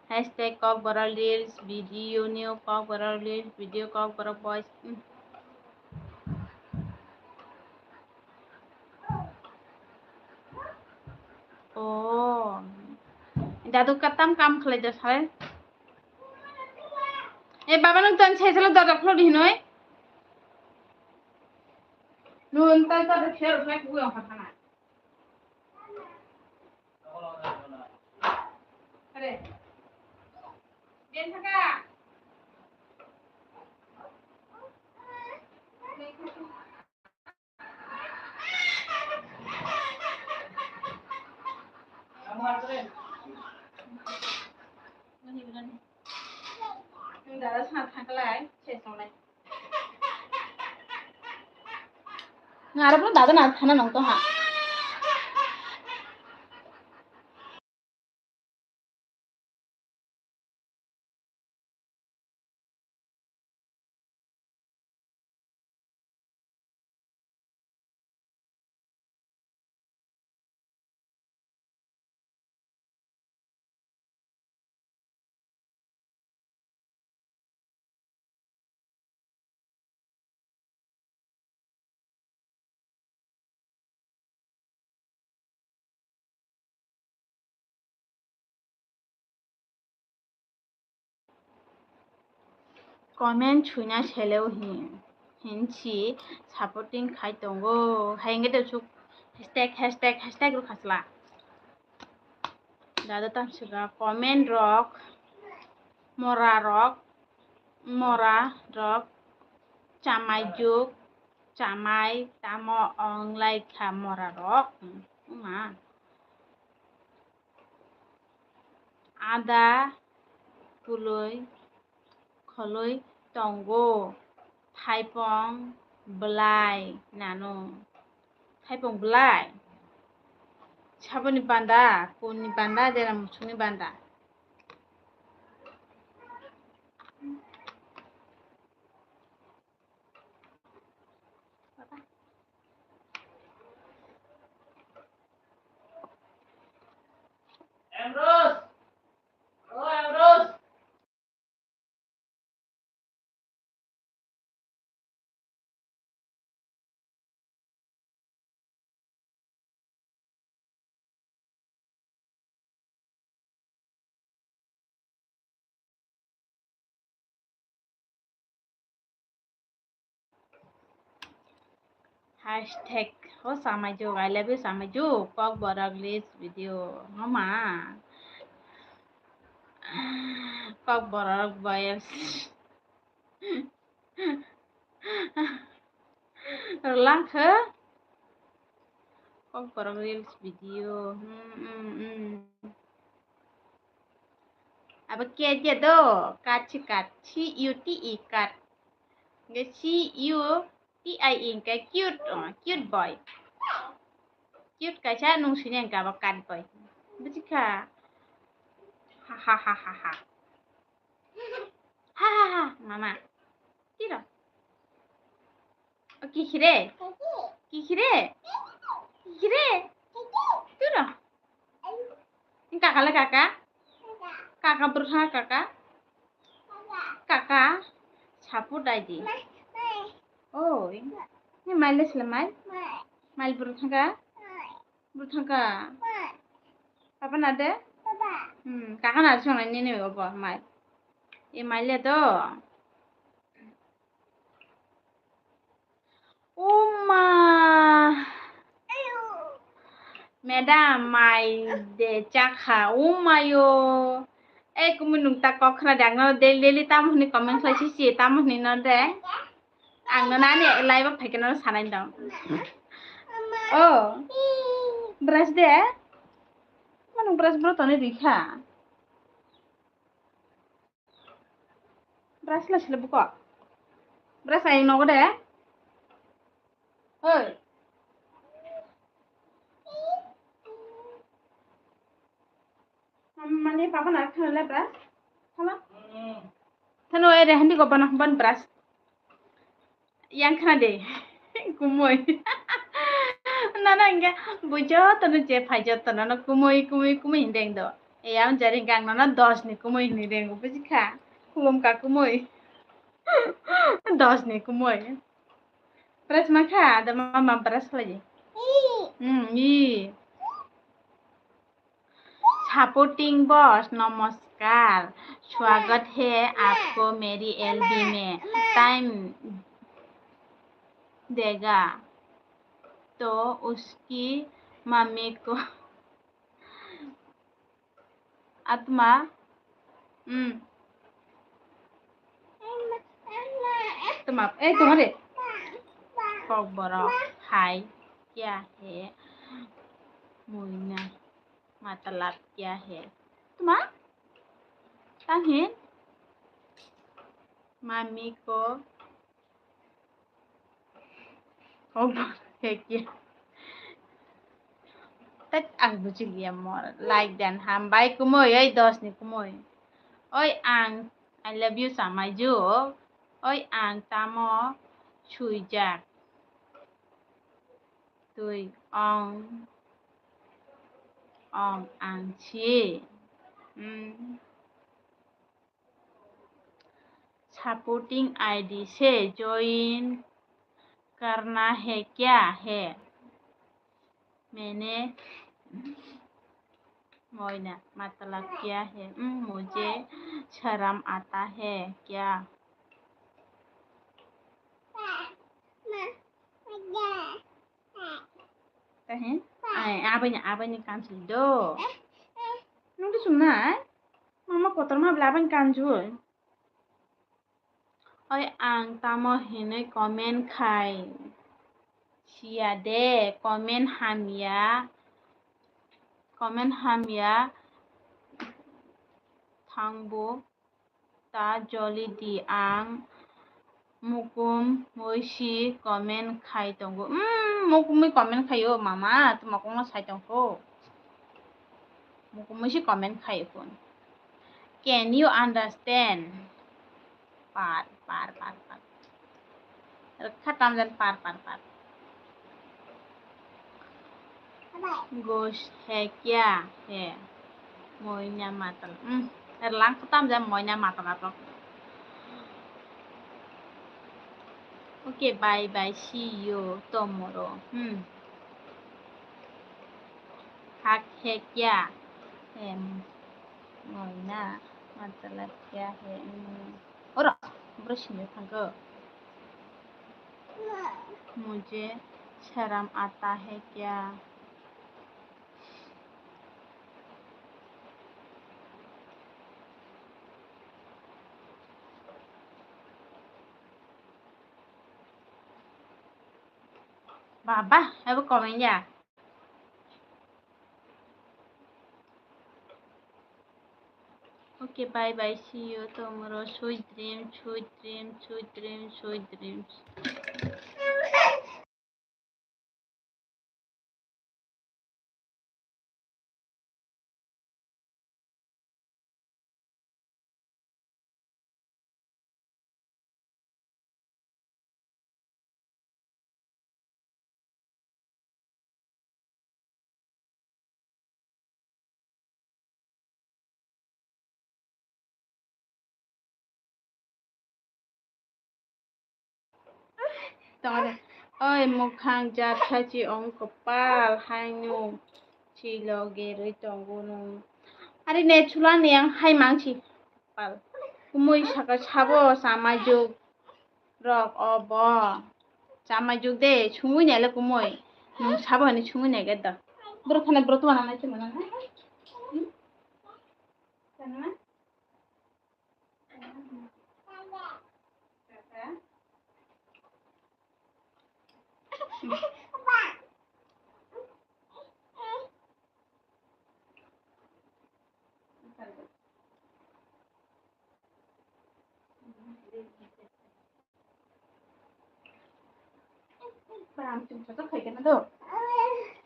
Hashtag Kokborok reels video, new Kokborok reels video, Kokborok boys. Hmm. Oh. Dadu katam kam khlai da sale. Eh, baba, nung tan sai salo dorja khulok di hinoi. Nun tan ta de pher upai kuya kha thana. Are. Ben thaka. Nani, nani. Dada sana thakalai, ses tonglai. Ngarap lo dada na thana nong to ha. Comment suina seleo hin, hinsi supporting khai tongo. Hai hwnkhe to suk hashtag, hashtag, hashtag rw khasla. Dada tamsika comment rok, mora rok, mora rok, chamai juk, chamai tamo ong lai kha mora rok. Wngma. Ada kului kholoi tongo, thaipong belai nano. Thaipong belai? Saboni banda, kuni banda, dera musungni banda. Hashtag ho samaijuk, I love you samaijuk, Kokborok reels video, homa. Kokborok boyes. Rwlang khe? Kokborok reels video. Hmm, hmm, hmm. Abo K je do, cut si cut, C U T E cut. Hingke C U T I E hingke cute, oh, cute boy. Cute kaisa nung sini hingke abo cut boy. Buji kha? Ha, ha, ha, ha, ha. Ha, ha, ha, mama. Tiro. O, kikhire? Kikhire? Kikhire? Tiro. Kaka le kaka? Kaka bwrwkha kaka? Kaka? Sapo dai di. Oi. Ni mai le sile mai? Mai bwrwkha ka? Bwrwkha ka? Papa na de? Hmm, kaka na songnai nini obo mai. E mai le do. Uma. Madam, mai de chakha, uma yo. E, kumui nung ta kok khna de, ang no daily, daily tamo hwnwi comment khlai si, si tamo hwnwi no de. Ang no nani live o phaikhe no sanai dong. Oh. Brush de? Mano brush bro toni rikha. Brush la sila buko. Brush ayang nogo de. Hoi. Mani papa na khana le brush. Hala. Thano ere handi ko bana ban brush. Yang khna de. Kumui. Nana hingke bui jotono je phai jotono no kumui, kumui, kumui hindeng do. Eyang jari hingke ang nono dos ni kumui hinui rengo, buji kha? Khulum ka kumui. Dos ni kumui. Brush ma kha, da mama brush khlai. Hmm, i. Supporting boss, नमस्कार। स्वागत है आपको मेरी एलबी में। टाइम देगा तो उसकी मम्मी को आत्मा, hmm. Tuma, eh, tuma de. Kokborok hai kya hai? Muina. मतलब क्या है? Tuma? Tang hin? Mami ko. Kokborok hai kya? Tak ang buji liya mor. Like dan hambai kumoi, oi dos ni kumoi. Oi ang, I love you samai ju. Oi ang tamo sui jak. Twi ong, ong ang si. Hmm. Supporting I D se join karna hai kya hai? मैंने मोइना मतलब क्या है? Hmm, मुझे शर्म आता है क्या? Kahe? Ai, abaini, abaini kanjwi do. Nung to chumnai? Mama kotorma bla abaini kanjwi. Oi, ang tamo hinwi comment khai siya de, comment hamya, comment hamya thangbo ta joli di, ang mukum mui si comment khai tongo. Umm, mukum mui comment khaio mama, tuma kongma sai tongkho. Mukum mui si comment khaio phone. Can you understand? Par, par, par, par. Rwkha tamjani par, par, par. Gosh hai kya hai? Moina matala. Hmm. Erlang kha tamjani moina matala rok. Okay, bye bye. See you tomorrow. Hmm. Hak hai kya? Em, moina matala kya hai? Hmm. Oro, bro sini thangko. Mujhe sharam aata hai kya? Baba, abo comment ya. Okay, bye bye. See you tomorrow. Sweet dreams, sweet dreams, sweet dreams, sweet dreams. Tongo de. Oi, mukhang jat sachi ong kopal haino si loge rwi tongo nung. Ari ne chula ne ang hai mangsi kopal. Kumui saka sabo samai juk rok obo. Samai juk de, sungui ne le kumui. Nung sabo hani sungui ne ge da. Bro thana bro tuma nang nai chuma nang nai. Hmm? Tana? Bram, chwng chochok khai gana do.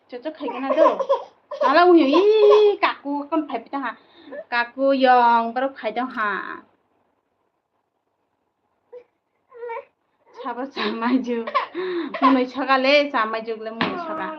Chochok khai gana do. Ala uyo, ii, kaku kon phai pitang ha. Kaku yong, borok khai dong ha. Sabo chamai juk. Mwnwi soka le, chamai juk le mwnwi soka.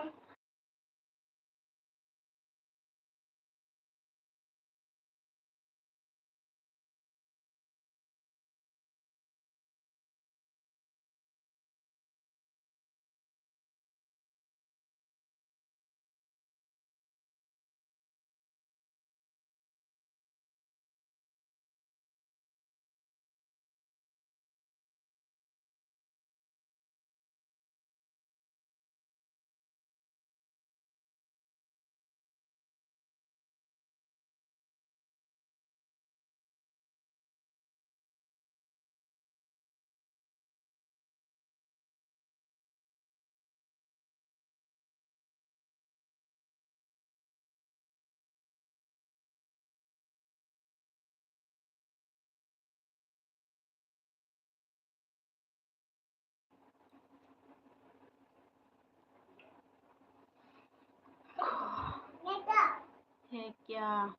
Hekya.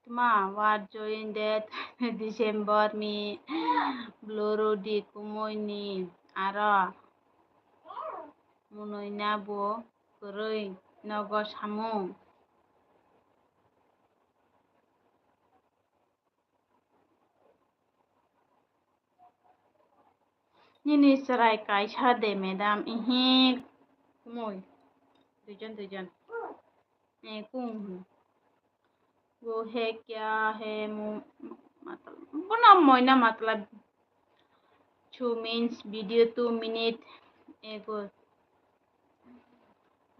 Tma, what join that December mi bloro di kumui ni aro munui na bo kwrwi nogo samung. Nini chwrai kaisa de, madam? Ihi, kumui. Duijon, duijon. Eh, kung. Wo hai kya hai, mu-, matlab, bono moina matlab. Two means video two minute ago.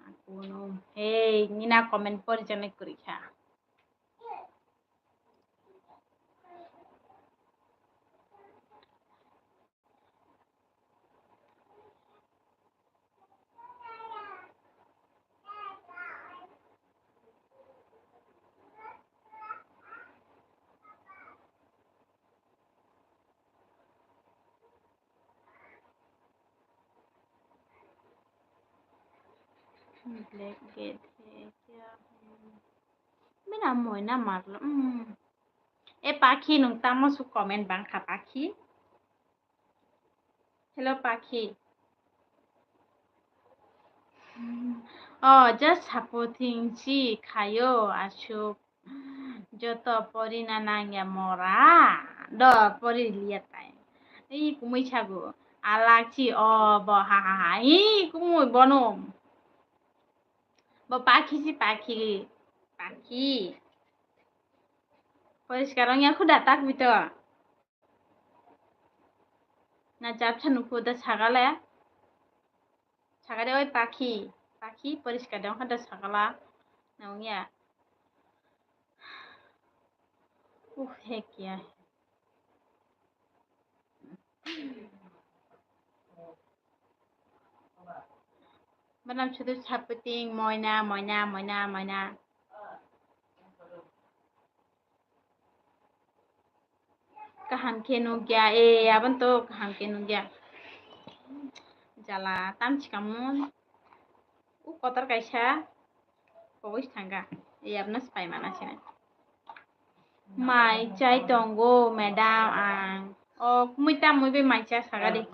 Aku no. Hey, nina comment pori jane kuri kha. Black gate hai kya? Mera moina marlo. Hmm. E pakhi, nung tamo su comment bang kha pakhi? Hello pakhi. Hmm. Oh, just supporting si khayo asuk. Joto porina nangya mora. Do pori liya tai. Ih, kumui sago. Alak si o bo ha ha ha. Ih, kumui bono. Bo pakhi si pakhi. Pakhi. Poriskar ongya khuda tak bito. Na chapsa nukhu da sagale. Sagale oi pakhi. Pakhi poriskar de ongkha da sagala. Na ongya. Uh, he kya hai. Manam sudu saputing moina, moina, moina, moina. Kaham khe nukya, e, abon to kaham khe nukya. Jala, tam chikamun. U kotor kaisa. Pogis thangka. E, abna spai mana sini. Mai chai tongo, madam, ang. O, kumui tamui be mai cha sagadi.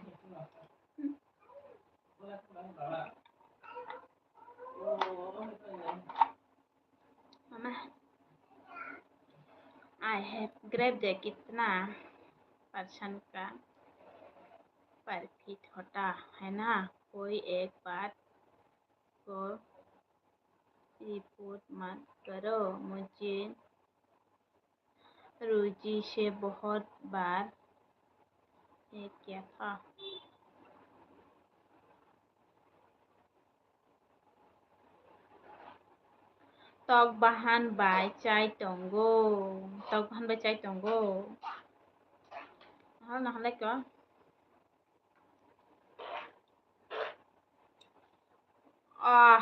Mama, I have grabbed the kitna percent ka profit hota hai na, koi ek baat ko report mat karo, mujhe Ruchi se bahut baar ye kya tha? Tok bahan bai chai tongo. Tok bahan bai chai tongo. Nahal nahal ko. Ah.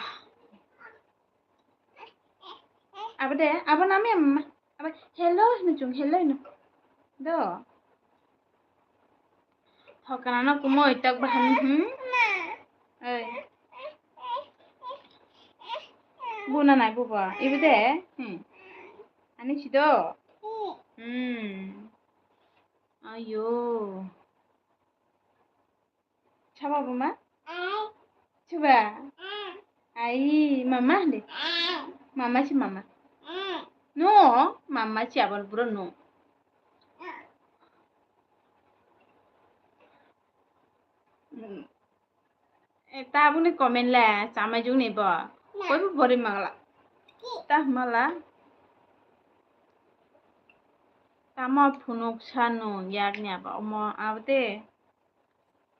Abo de, abo nami amma. Abo hello hino chung, hello hino. Do. Thokana no kumoi tok bahan, hmm? Oi. Buna nai buba. Ibo de. Hmm. Ani sido. Hmm. Ayo. Saba buma? Suba? Ai, mama de. Mama si mama. No, mama si abal buro no. Mm. E, tabuni comment le chamai jung ni bo. Koi bo bori mangla. Ta mala. Tamo phunuk sanu yak ni abo omo abde.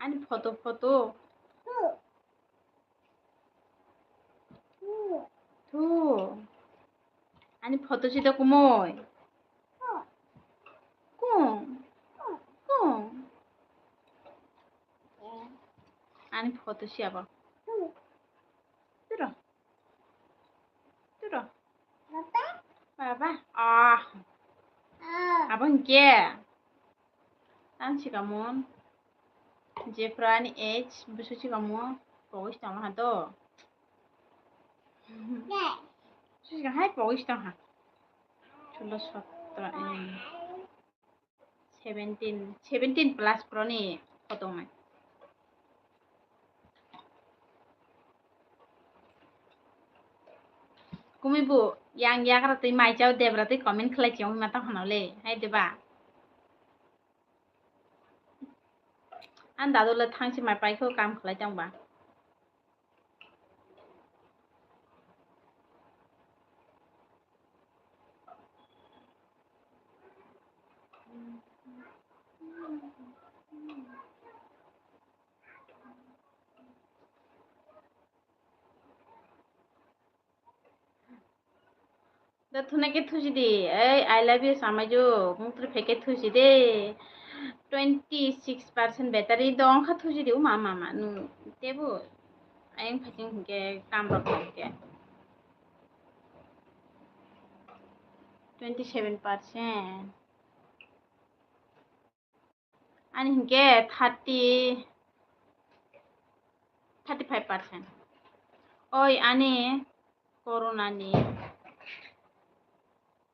Ani photo, photo. Thu. Ani photo si da kumoi. Kung. Kung. Ani photo si abo. Turo. Turo. Baba. Ah. Abo hingke. Tang si kamon. Jefra ni age. Busu si kamon. Pogis tong ha to. Busu si hai pogis tong ha. Chulo sotra. Seventeen, seventeen plus pro ni photo nai. Kumi bu yang yakra twi mai chao debra twi comment khlai chao ma tong hano le hai deba. An dadu le thang si mai pai kho kam khlai tong ba. Thuna ke thusi di. Ei, I love you, samaju. Mung tri pheke thusi de. Twenty six percent battery dong kha thusi di. Uma, mama, nu. Tebu. Ayang phaching ke kam rok ke. Twenty seven percent. Ani hinkhe thirty, thirty five percent. Oi ani corona ni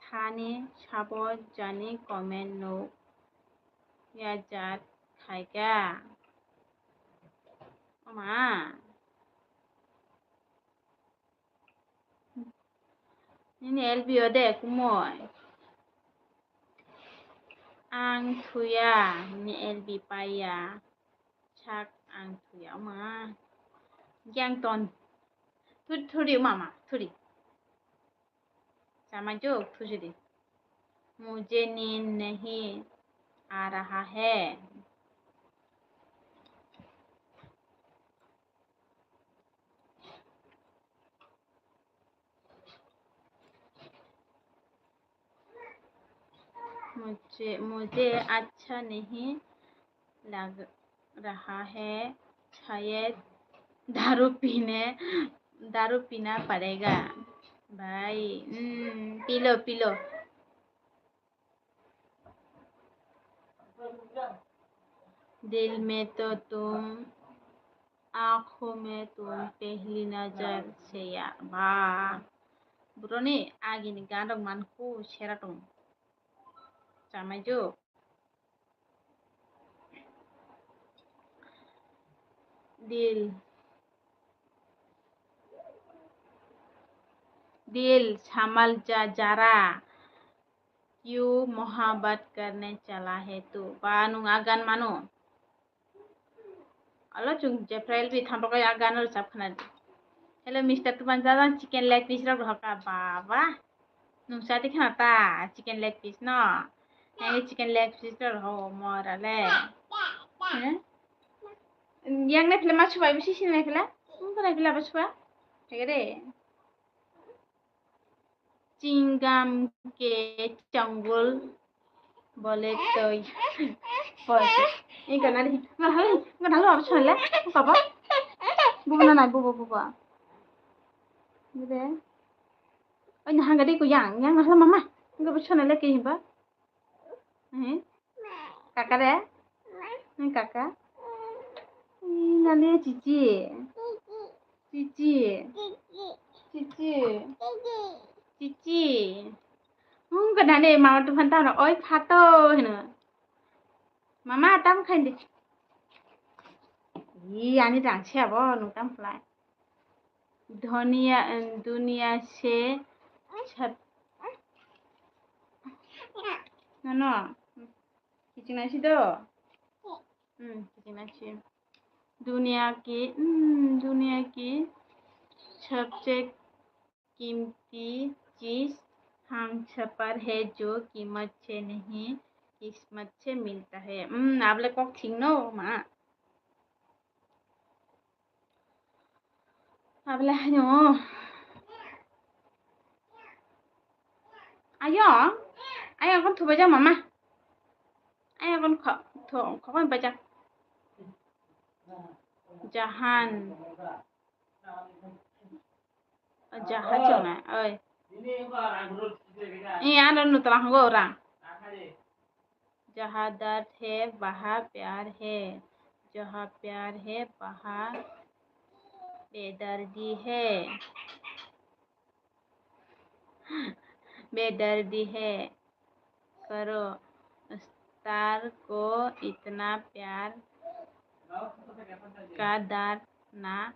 thani sabo jani comment nuk ya jat khaika. Ama. Nini L B o de kumoi. Ang thuya, nini L B paiya. Sak ang thuya, ma. Yang ton. Thuri, thuri, mama, thuri. Sama juk, thusi di. Mujhe neend nahi aa raha hai. मुझे, मुझे अच्छा नहीं लग रहा है, शायद दारू पीने, दारू पीना पड़ेगा भाई। हम्म, पी लो, पी लो। दिल में तो तुम, आँखों में तुम, पहली नजर से यार। Ba, boroni agini gan rok manku sera tong. Chamaijuk. दिल, दिल संभल जा जरा, क्यों मोहब्बत करने चला है तू। Ba, nung agan mano. Alo, chung jephra L B thambo khe a gan rwchap khna di. Hello, Mister Tupan Jajang, chicken leg piece rok rohor ka, baba. Nung chadi khna ta, chicken leg piece no? Nang chicken leg piece rok roho, mora le. He? Yang nai phila ma chubai, bisi sin nai phila? Nung nai phila ba chuba? Thik de. Chingam ke changul bole toi. Bole. Ini kan ada. Nggak tahu, nggak tahu apa soalnya. Apa apa? Bubu nana, bubu, bubu. Gitu ya. Oh, ini hangga deh, ku yang, yang nggak mama. Nggak apa soalnya kayak apa? Eh? Kaka de? Nang kaka? Ih, nani cici? Cici. Cici. Cici. Hum, gana ne mama tu phanta na oi phato hino. Mama tam khain de. Ih, ani dang siya bo nung tam phlai. Dhoniya, em, duniya se chhat-, no, no. Kiching nai si do? Hmm, kiching nai si. दुनिया की, hmm, दुनिया की सबसे कीमती चीज हम सफर है जो कीमत से नहीं, किस्मत से मिलता है. Hmm, able kok thik no, ma. Able haino. Ayo. Ayo, kon thubai ja mama. Ayo, kon kho-, tho-, khokon bai ja. Jahan. Jahan chona, oi. Ih, ano nutala hango orang. जहाँ दर्द है वहाँ प्यार है, जहाँ प्यार है वहाँ बेदर्दी है, बेदर्दी है। करो स्टार को इतना प्यार का दर्द ना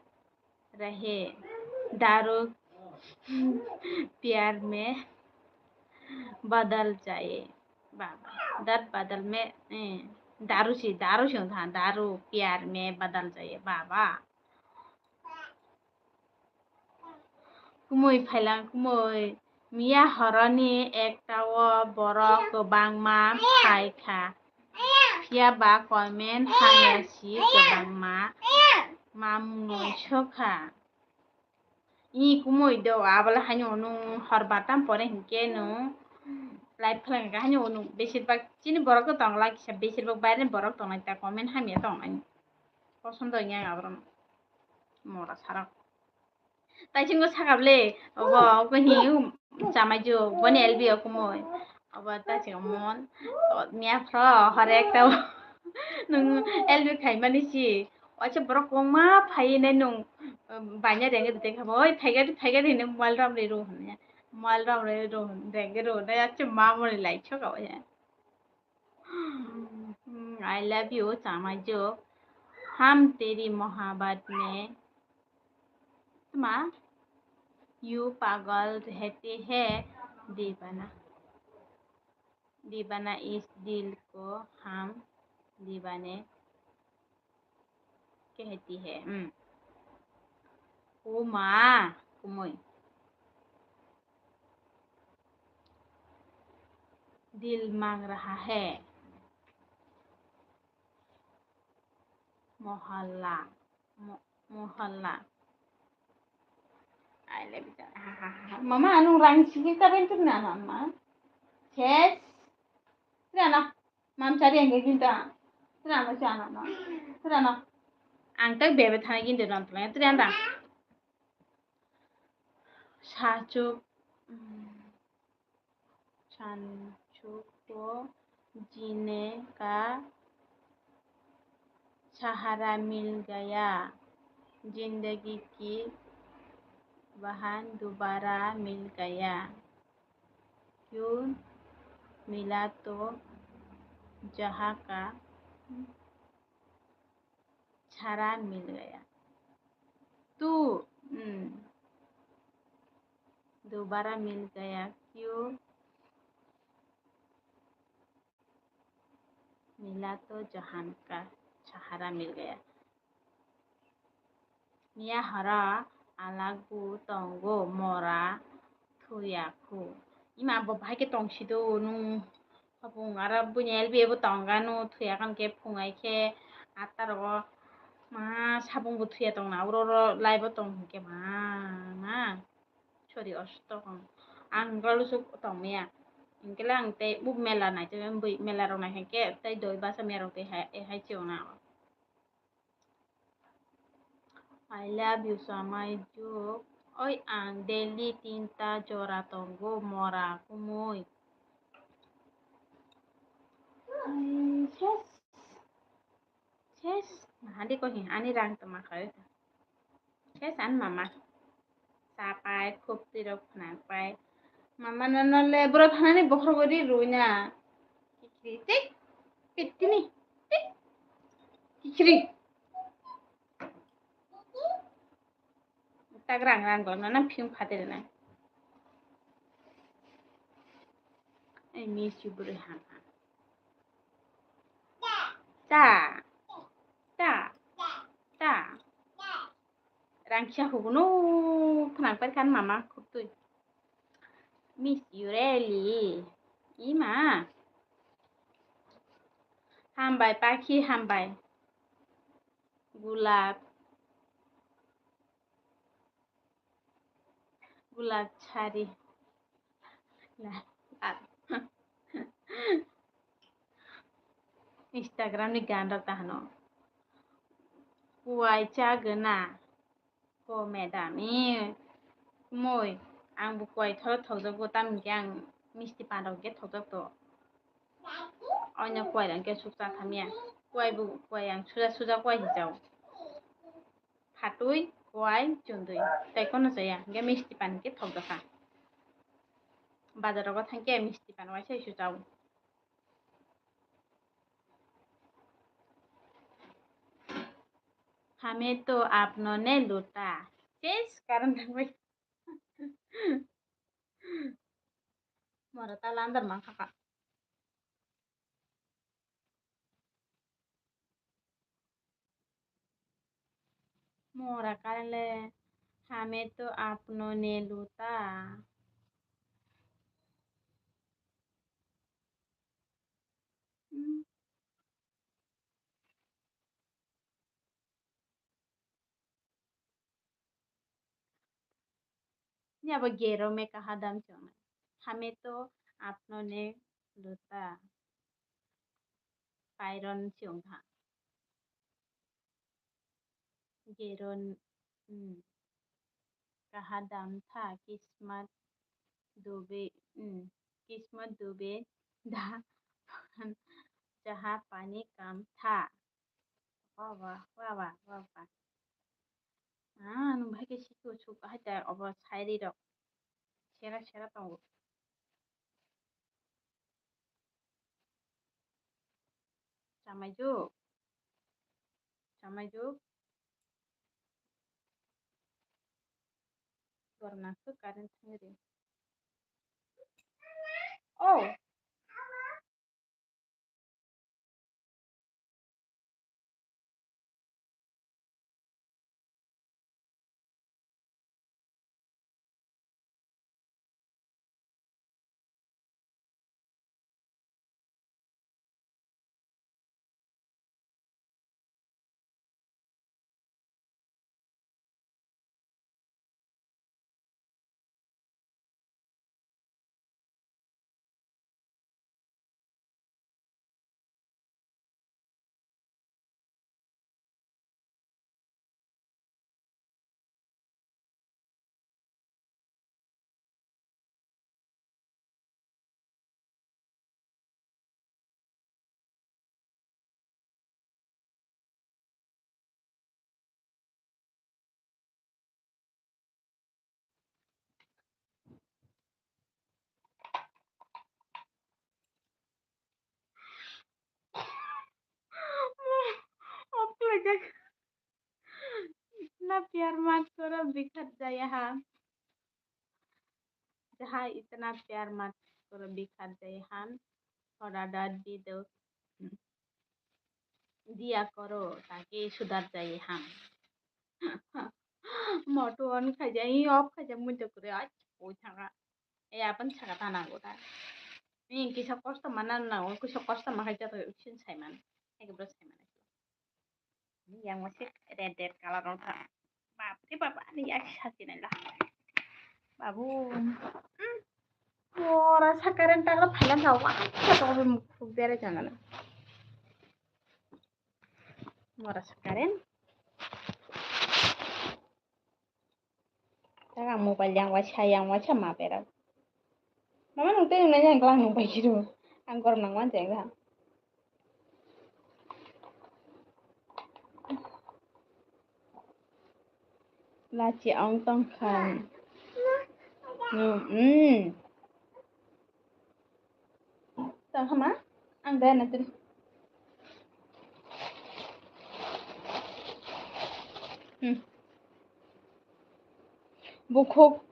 रहे, दारू प्यार में बदल जाए बाबा, दर्द बदल में, ए, दारू से, दारू से, हाँ, दारू प्यार में बदल जाए बाबा. Kumui phailang kumui, miya horoni ekta o borok kwbangma phai kha. Phiya ba comment hamya si kwbangma mamung no sokha. I kumui do, abole haino nwng hor bartam pore hinkhe nwng live khlai kha, haino nwng besir bak chini borok tong lai kisa, besir bak baire borok tong lai ta, comment hamya tong lai. Posondo wngya aborok mora sarok. Tai chwngno sakable, obo, obo hi chamaijuk, boni L B o kumui. Obo ta chwngmon, miya phro hore ekta nwng L B khaimani si. Waisa borok kwbangma phaiwi nai nwng, um, baina rengwi rwtwi kha, oi phaiga di, phaiga di hinwi mobile rom rwi rw hwnwi. Mobile rom rwi rw hwn, rengwi rw hwnwi, acha mamoni lai chwk abo ya. Hmm, I love you, chamaijuk. हम तेरी मोहब्बत में, ma, you पागल रहती है दीवाना। दीवाना इस दिल को हम दीवाने कहती है। Hmm. O ma, kumui. दिल मांग रहा है। मोहल्ला, mo-, मोहल्ला। I love you. Ha, ha, ha, ha. Mama, anu rang sigi ka bentuk na, mama. Yes. Tira na. Mam cari yang gini ta. Tira na, cana na. Tira na. Ang tak bebe thana gini deh nonton ya. Tira na. Sachuk. Hmm. छान छुप को जीने का सहारा मिल गया, जिंदगी की बहान दोबारा मिल गया, क्यों मिला तो जहाँ का छारा मिल गया। तू, हम्म, दोबारा मिल गया, क्यों मिला तो जहान का सहारा मिल गया। Miya hora alak bo tongo mora thuya khu. Ima bo bahai khe tong si do nung. Hapung aro buini L B bo tong gano thuya kan khe phung ai khe atta rogo ma sabung bo thuya tong na uro uro lai bo tong hwn khe ma ma. Sorry, osto kong. Ang galu suk tong maya. Hingkhe le ang tei bu mela nai tei bui mela rok nai hingkhe tei doi basa mera rok tei hai, hai chiyo na. I love you, chamaijuk. Oi, ang daily tinta jora tongo, mora kumui. Ai, ses. Ses. Mahadi ko hi, ani rang tama khai. Ses, an mama. Sa pai, khub tirok phana pai. Mama no no le, bro phana ni bokhro gori rui na. Kikri, tik. Pitini, tik. Kikri. Tak rang rang ko, nana phiyung phatir na. I miss you, bro, ha, ha. Ta. Ta. Ta. Rang kisa huguno phana pai kan mama khub tui. Miss you really. Ima. Hambai, pakhi, hambai. Gulab. Gulab chari. La, la. Instagram ni gan rok ta hano. Kuai cha gana. Ko madam, eh, moi, ang bo kuai thoro thokjak bo, tamni hwnkhe ang misti pan rok hwnkhe thokjak to. Oino kuai rok hwnkhe sukcha thamya. Kuai bo, kuai ang suja suja kuai hijao. Phatwi, kuai, chundwi. Tai kono chaya, hwnkhe misti pan hwnkhe thokjakha. Bazar rogo thangkhe misti pan waisa sujao. हमें तो आपनों ने लूटा। Ses, karon thangbai. Mora ta landar ma khaka. Mora karon le, हमें तो आपनों ने लूटा। Hmm. Abo gero me kaha dam chong. Hame to apno ne luta. Pairon chong ha. Gero, hmm. Kaha dam tha kismat dube, hmm. Kismat dube da jaha pani kam tha. Wah, wah, wah, wah, wah, wah. Ah, nwng bahai khe sikhu suk hai ta obo sairi rok. Sera sera tongo. Chamaijuk. Chamaijuk. Borna khe current thangri. Oh. Off khlaijak. Itna pyar mat karo bikhat jaya ham. Jahai itna pyar mat karo bikhat jaya ham. Thoda da di do diya karo, taki sudar jaya ham. Moto on khaijak, i off khaijak, muitu kwrwi, ai, oi thanga. E, apan saka ta nango ta. I kisa kosto mana nango, kisa kosto ma khaijak, sin sai man. Eke bro sai man. Yang masih red, red color on ta. Bap re bap, ani yak sasi nai la. Babu. Hmm. Mora sa current ta phailang ka wa. Sa to be mukuk bere jangan. Mora sa current. Taga mobile yang waisa, yang waisa ma berok. Mama nung tei nung nai yang kelang nung pai kiro. Ang gorok nang man jeng da. Lachi ong tong khan. Hmm. Tang hama? Ang daya na tiri. Hmm. Bukhuk,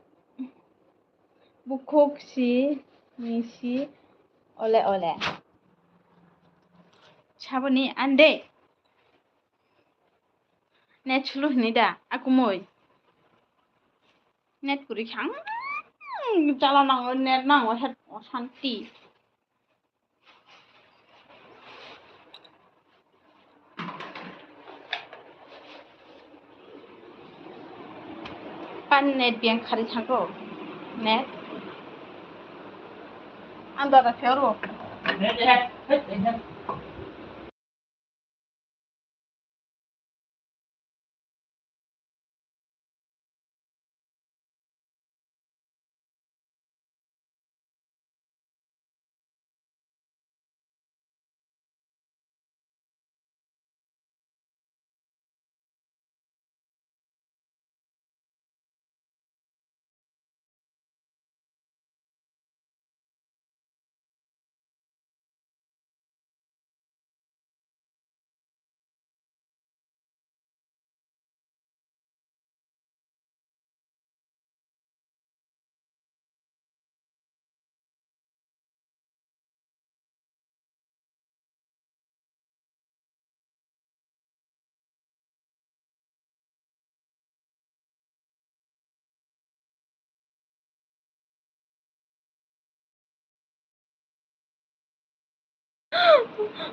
bukhuk si, ni si, ole, ole. Saboni ande. Net sulu hini da, akumoi. Net kuri khang. Chala nango, net nango, het osanti. Pan net biang khari thangko. Net. Andara phero.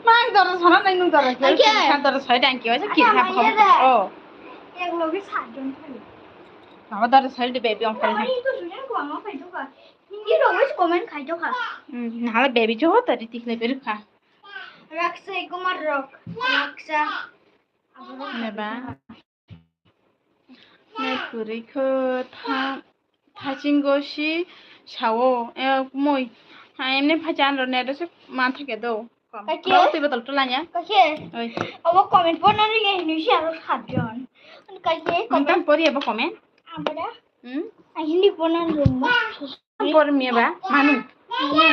Mang dara sana nai nung dara kyo. Angke. Kan dara soi dang kyo sa kisa phone. Oh. Ek loge satjon thani. Mama dara side baby on kare. Hindi rok wis comment khai to kha. Hmm, nahala baby jo ta riti khle beru kha. Raksa kumar rok. Raksa. Neba. Nai kwrwi kho tha-, thachingo si sao, e, moi. Ha, emni phacha anro net se man thake do. Kake? Bawa twi botol tula nya. Kake? Oi. Abo comment porna ri ge hinui si aro sabjon. Kake? Ang tam pori abo comment. Abada? Hmm? Ang hindi porna ri. Por miya ba, manu. Manu.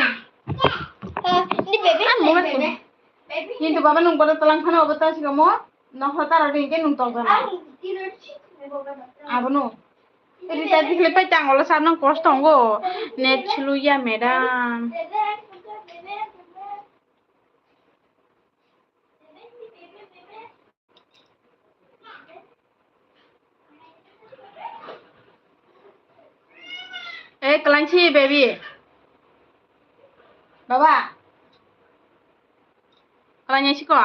Ah, ini bebek, ah, mobile bebek. Hintu baba nung bodo talang khana obo ta sikamo, nokho taro dingke nung tong jana. Abono. Rita dikhle pai tang olo sar nang kosto ongo. Net chulu ya, madam. Eh, kalanchi baby. Baba. Kalanya siko.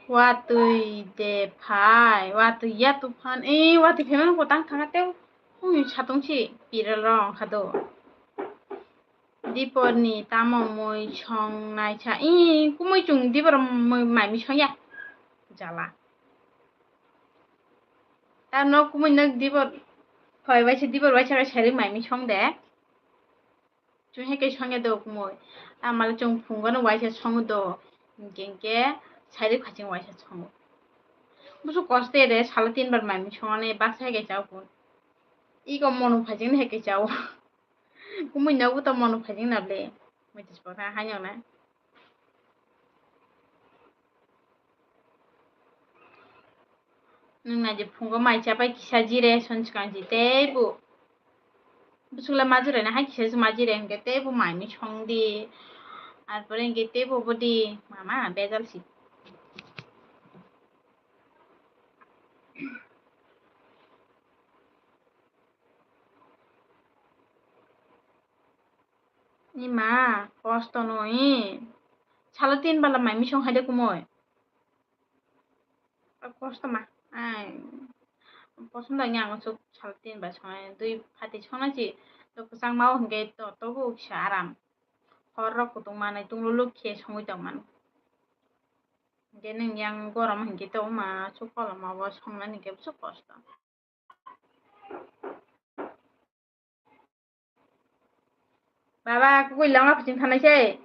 Watwi de phai, watwi ya tuphan, eh, watwi phaimani bo tang thangkha tei, ui, satung si pirel rok wngkha do. Dipor ni tamo mui song naisa, eh, kumui chwng dipor mui mai mui song ya, jala. Ta nok kumui nok dipor, phai waisa dipor waisa sari mai mui song de. Chwng hai khe songya do kumui. Tamale chwng phungo no waisa songo do. Hinkhe hinkhe sairi khaching waisa songo. Busu koste de salo tin bar mai mui songani baksa hai khe chao kun. Iko mono phajing hai khe chao. Kumui nogo to mono phajing na ble. Mui tis pokra hai nyong na. Nwng nai je phungo mai chapai kisa jire son swkang ji teibo. Bwswkle ma jire na hai kisa se ma jire hinkhe teibo mai mui song di. Arpore hinkhe teibo bo di mama bejal si. Ima kosto no i. Salo tin bala mai mui song hai de kumui. Kosto ma. Ai. Kosto da yang suk salo tin ba song hai. Dui phati song na si. To kwchang ma o hinkhe to tobo kisa aram. Hor rok kutung manai tung luluk khe songwi tong mano. Hinkhe nwng yang gorom hinkhe to ma suk koloma o song nani hinkhe bwswk kosto. Baba, kubui lama kuching thanai se.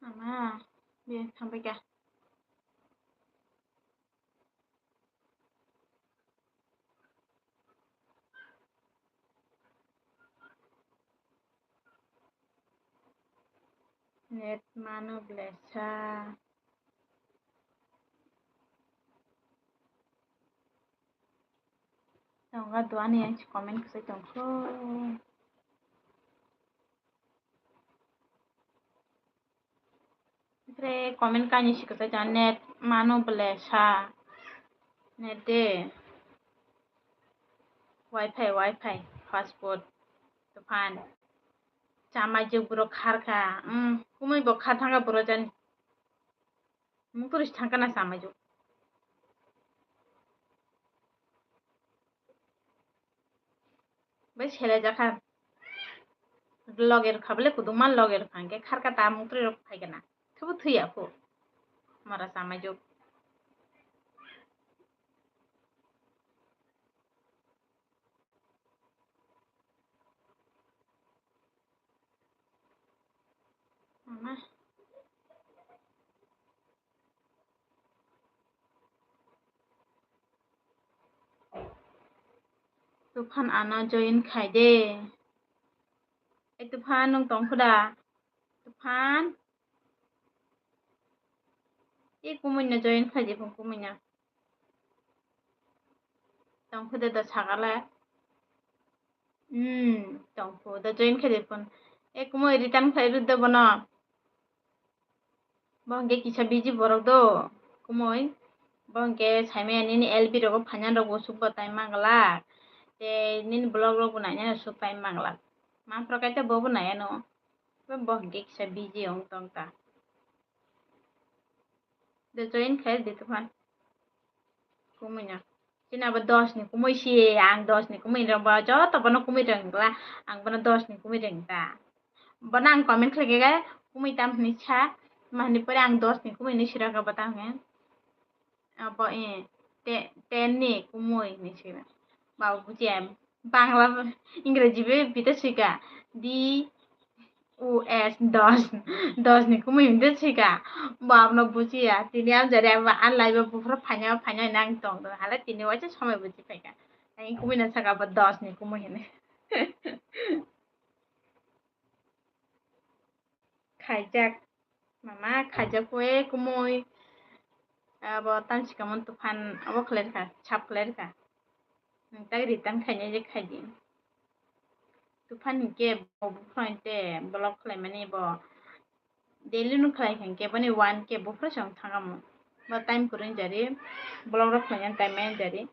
Ama, bini thangbai kha. Net mano blesa. Tongo duani ang si comment kwsai tongkho. Tre comment kainwi si kwchai tong net mano ble sa net de. Wi-Fi, Wi-Fi, fast food, tophan. Chamai jwk borok kharkha. Kumui bo kha thangkha borok jani. Mung turi si thangkha na chamai jwk. Bai sele jakha. Loge rwkha bole kudungma loge rwkha hwnkhe kharka ta muktrwi rok phaigana. Thwbo thwiya kho. Mara chamai jok. Mama. Tufan ano join khai de. Ei Tufan nwng tong kho da? Tufan. E kumui no join khai de phung kumui no. Tong kho de da sagale. Hmm, tong kho da join khai de phun. E kumui return khai rw de bono. Bo hwnkhe kisa busy borok do, kumui. Bo hwnkhe saimaya nini L B rogo phainani rok bo suk bo time manglak. Tei nini vlog rok bo nainani rok suk time manglak. Manphro kaisa bo bo naiano. Bo hwnkhe kisa busy wng tong ta. De join khai de Tufan. Kumui no. Chini abo dos ni kumui si, ang dos ni kumui rwng bo joto bono kumui rwng la, ang bono dos ni kumui rwng ta. Bono ang comment khlai khe kumui tam hwnwi sa, ma hwnwi pore ang dos ni kumui hwnwi sirok abo tam hwnwi. Abo, eh, te-, ten ni kumui hwnwi sirok. Ba buji em. Bangla, Ingreji bai bita sika. D O S, dos. Dos ni kumui hwnwi sika. Bo abono bujiya. Tini amjari abo a live o buphuru phaina, phaina hwnwi ang tong tong. Hale tini waisa somoi buji phaika. Ang kumui no saka bo dos ni kumui hwnwi. Khaijak. Mama, khaijak khe kumui. Abo tamsika mon Tufan abo khlai rwkha, sap khlai rwkha. Nwng tak return khainai je khai di. Tufan hinkhe bo buphuru hinkhe vlog khlaimani bo daily no khlai kha hinkhe boni one K buphuru se wng thangamo. Bo time kwrwi jari vlog rok khlainani time maya jari.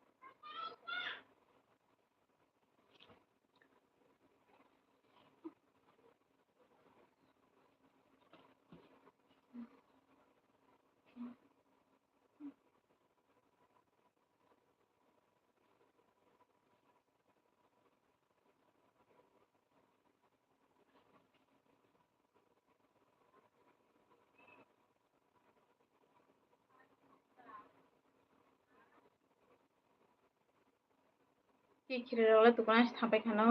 Kikhiri rok le tukuna se thapai khano.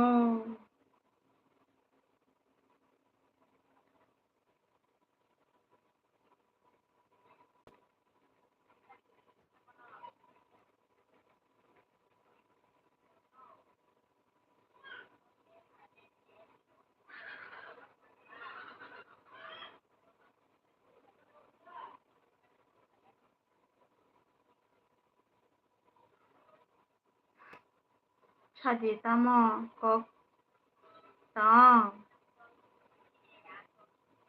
Sadi tamo kok tong.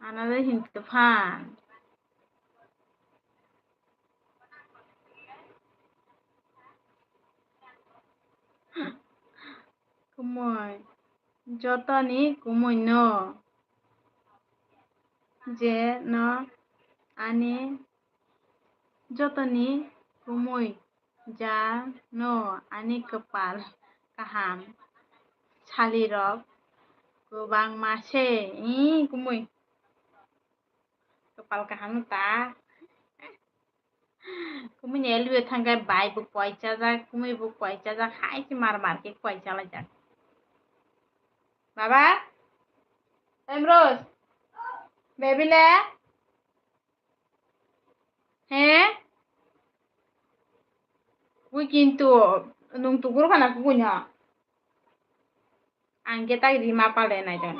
Ano le hinto phan. Kumui. Jotoni kumui no. Je no ani jotoni kumui ja no ani kwpal kaham salirok kwbangma se. Ih, kumui. Kwpal kaham ta. Kumui ni elwi thangkhe bai bo koi chajak, kumui bo koi chajak, hai se mar mar khe koi chalaijak. Baba? Emroj? Baby le? He? Ui kintu nung tukur khana kukunya. Ang khe tak rima pale nai don.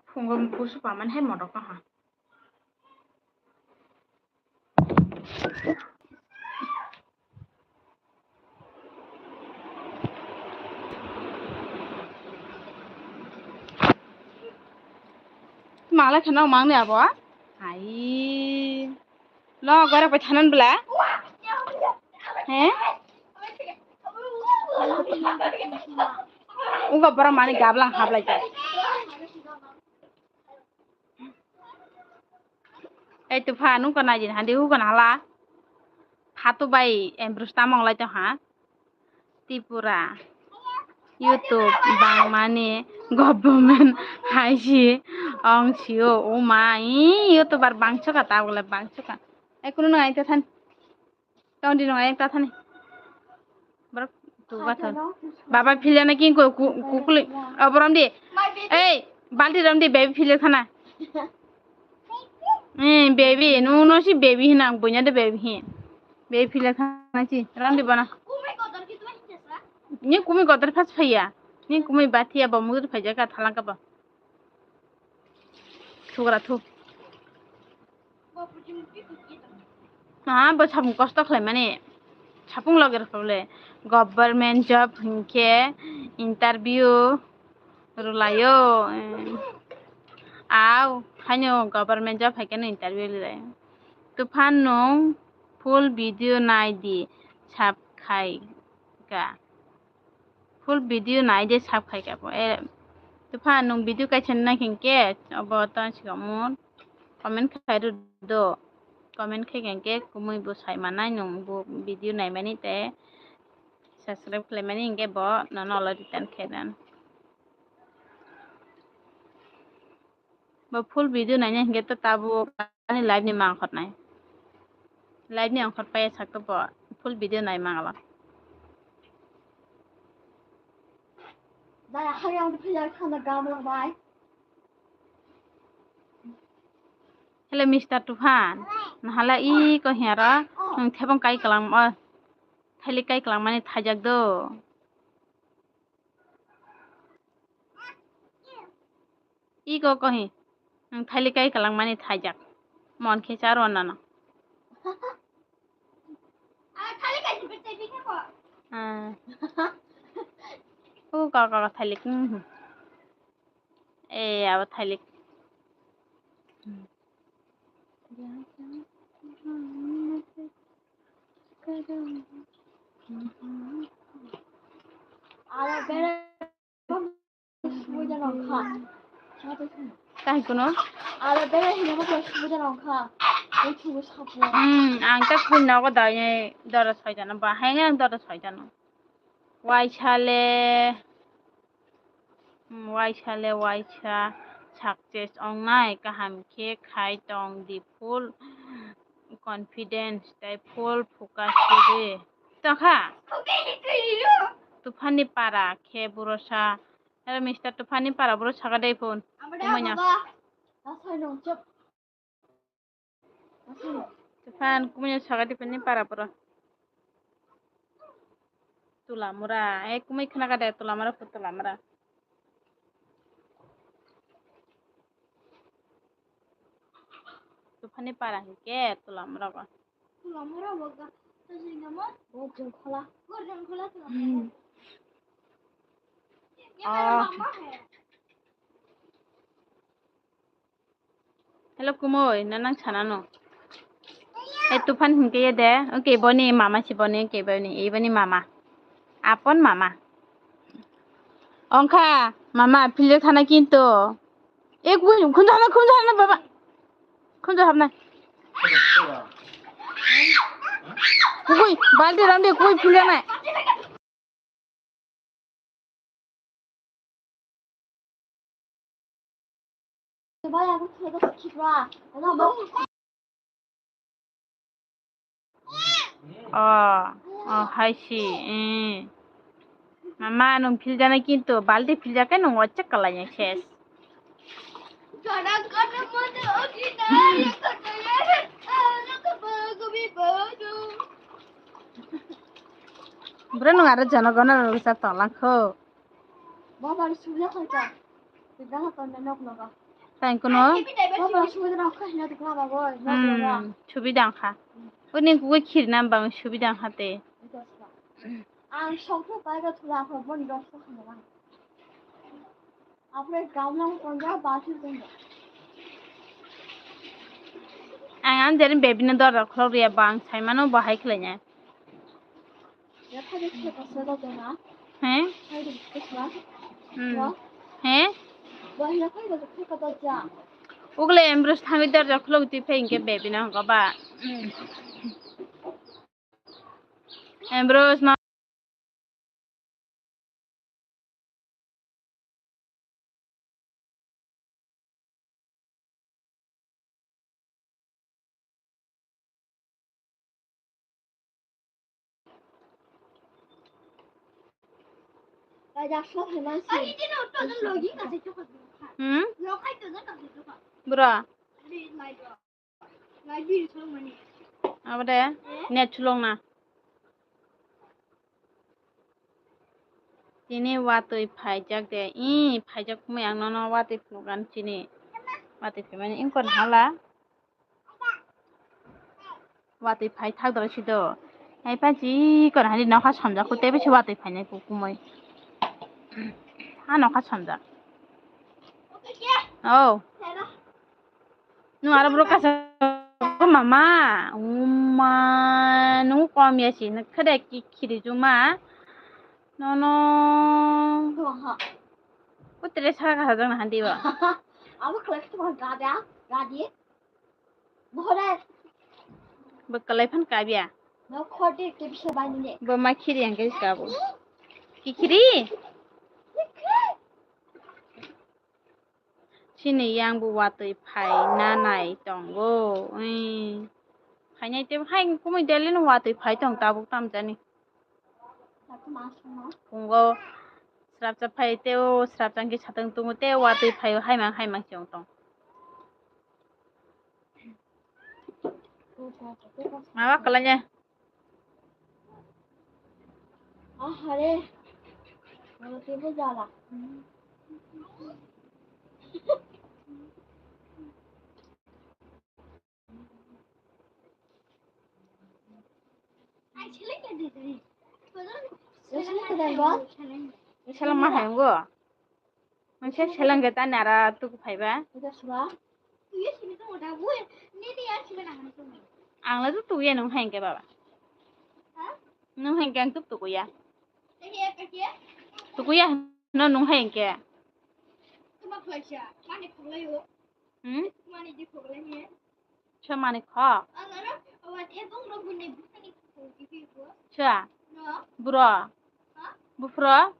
Phungo busu paman hai motok no ha. Malai khana mangni abo? Hai. Lo gore pai thanan bla? He? Uga bora mani gablang hablai ta. Ei tupha nung ko nai din handi hu ko nala. Phatu bai embrus tamong lai to ha. Tripura. YouTube bangmani government hai si ong sio o ma i YouTuber bangsoka ta bole bangsoka. Ei kunu nai ta than. Tong di nong ayang ta thani. Borok tu ba thon. Baba philya na king ko ku-, kukuli. Aborom di. Ei, balti rom di baby philya thana. Eh, baby, no, no, si baby hina, bunya de baby hin. Baby philya thana si, rom di bana. Ni kumi kotor pas phaiya. Ni kumi bathia ba mudur phaijaka thalangka ba. Thugra thu. Ha, bo sapung kosto khlaimani. Sapung loge rwkha bole. Government job hinkhe interview rwlaio. Au, haino government job haikhe no interview rwlaio. Tuphan nwng full video nai di, sab khai ka. Full video nai de sab khai ka bo. E, tupha nwng video kaisa nai hinkhe obo to sigamu comment khai rw do. Comment khai hinkhe kumui bo sai manai nwng bo video nai mani tei subscribe khlai mani hinkhe bo nono olo return khai dan. Bo full video naina hinkhe to tabuk ani live ni mangkhor nai. Live ni ongkhor pai sak to bo full video nai mangala. Dai, hayang phiyar khana gamla bai. Hello, Mister Tufan. Nahala i ko hiara, nwng thebong kai kalang, o, thailik kai kalang mani thaijak do. Iko kohi, nwng thailik kai kalang mani thaijak. Mon khe charo nana. Ah. O ka ka thailik. Mhm. E abo thailik. Aro bere Kahai kuno? Aro bere hino mo ko subuda rong kha. Oi thubu sapu. Hmm, ang ta khun nogo dai dora soidano ba. Hai ang dora soidano. Waisa le. Hmm, waisa le waisa success ong nai kaham khe khai tong di full confidence tei full focus di. Tongkha? Tuphani para khe buro sa. Hello, Mister Tuphani para buro saka dei phone. Kumanya. Tuphan kumanya saka dei phone ni para buro. Tulamura. Eh, kumai khna ka de Tulamura phu Tulamura. Tuphani para hinkhe Tulamura ba. Tulamura ba ga, ta jai nama? Bo Jongkhola. Bo Jongkhola Tulamura. Hmm. Ya, ah. Mama hai. Hello, kumui, na nang sana no? Eh, Tuphan hinkhe ye de. Okay, boni mama si boni, okay, boni, eh, boni mama. Apon mama. Ongkha, mama, philya thana kintu. Eh, kui, khunju hapna, khunju hapna, baba. Khunju hapna. Kui, balti ramdi, kui philya nai. Oh, oh, hai si, eh. Mama, nung philjanai kintu, balti philjakai nung ochek kalai nai ses. Bro, nung aro jonogono rwsa tolangkho. Baba, subya khaita. Tang kuno? Baba, subya na khaina dikla babo. Hmm, subidang kha. Uni kuwi khirna bang subidang kha te. Ang sokto paiga thula kho bon dok kho khaina. Apre gamlang konja bathir konja. Ang ang jerin baby no dor khulok riya ba ang saimano bahai khlainya. Ya khaide khe ka soda jana. He? Khaide khe ka. Hmm. Ya? He? Ba ya khaide khe ka da ja. Ugle Ambrose thangwi dorja khulok twi phai hinkhe bebina hwnka ba. Ambrose ma. Hmm? Bro. Abo de, net chulokna. Tini watwi phaijak de, ih, phaijak mui ang nono watwi phunukgan chini. Watwi phaimani ingkon hala. Watwi phai thak doro sido. Hai panchi kon hani nokha somjak ko tebisi watwi phainai kukumui. Ha nokha somjak. Oh. Nung aro bro kasa ko mama. Uma nung kom ya si nak khade ki khiri juma. No no. Ko tere sa ka hajang na handi ba. Abo khlai khe tongkha gada, gadi. Bohora. Bo kalai phan kabya. No khode ke bisa bani ne. Bo ma khiri ang ke kabo. Ki khiri? Chini yang bo watwi phai nanai tongo. Ui. Phainai te hai kumui deli no watwi phai tong tabuk tamjani. Phungo srapsa phai teo, srapsa hwnkhe satang tongo teo, watwi phaio haimang haimang se wng tong. Mama kwlanya. Ahare. Mama tebo jala. Sela ma hai ngo. Masa seleng ke tani ara tuku phaiba. Ang la tu tuya nung hai ke baba. Nung hai ke ang tu tukuya. Tukuya no nung hai ke. Hmm? Sa mani kho. Sa. Bro. Bufro.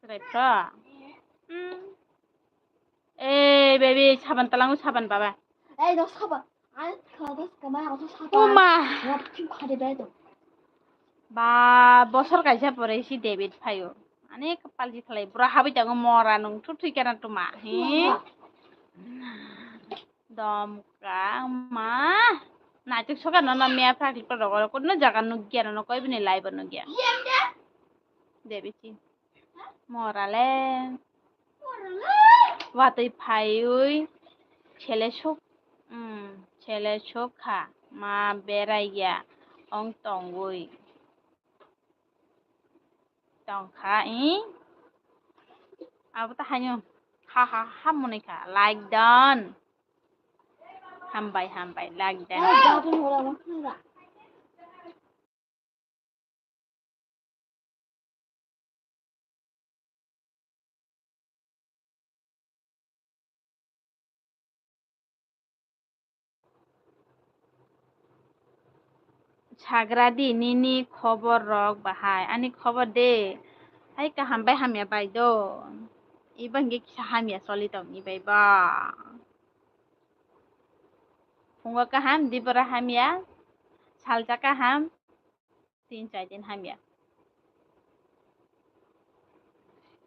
Chwrai phro. Hmm. Eh, baby, saban talango, saban baba. Ei, dos saban. Ani kha dos kama, dos saban. Uma. Wap kim khade bai do. Ba, bosor kaisa pore si David phaio. Ani kapal ji khlai, bura habai tango mora nung thu thui kana tuma. He? Dom ka ma. Naituk soka no no mia praktik to rogo, kono jaga nukya no, koi bini live nukya. David si. Morale. Watwi phaiwi sele sok, um, sele sok kha ma berai ya ong tongwi tong kha, i? Abo ta haino ha ha ha mwnwi kha, like done. Hambai, hambai, like done. Sagra di nini khobor rok bahai, ani khobor de hai kaham bai hamya bai do, iba hingke kisa hamya choli tong ni bai ba. Phungo kaham, dibora hamya, salsa kaham, tin char din hamya.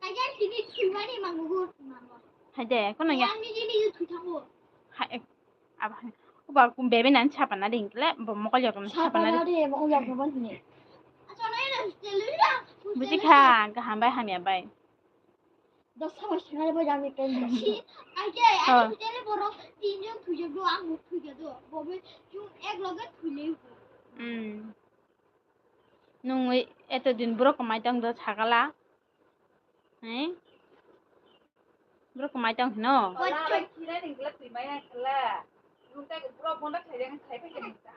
Hai de, kono ya. Hai, eh, aba, uba kum bebe nan chapa na ding le, bo mokol yor na chapa na de, mokol yor na ban ni. Buji kha, kaham bai hamya bai. Dos sama sengare bai jami pen. Si, aje, oh. Ani tele borok tin jon thujak do, ang bo thujak do. Bo be chung ek loge thule. Hmm. Nung eto din borok kwmai tong do sakala. He? Borok kwmai tong hino. Wala bai khira ni gla twi mai ang khala. Nung ta borok bonda khai jang khai pe kene ta.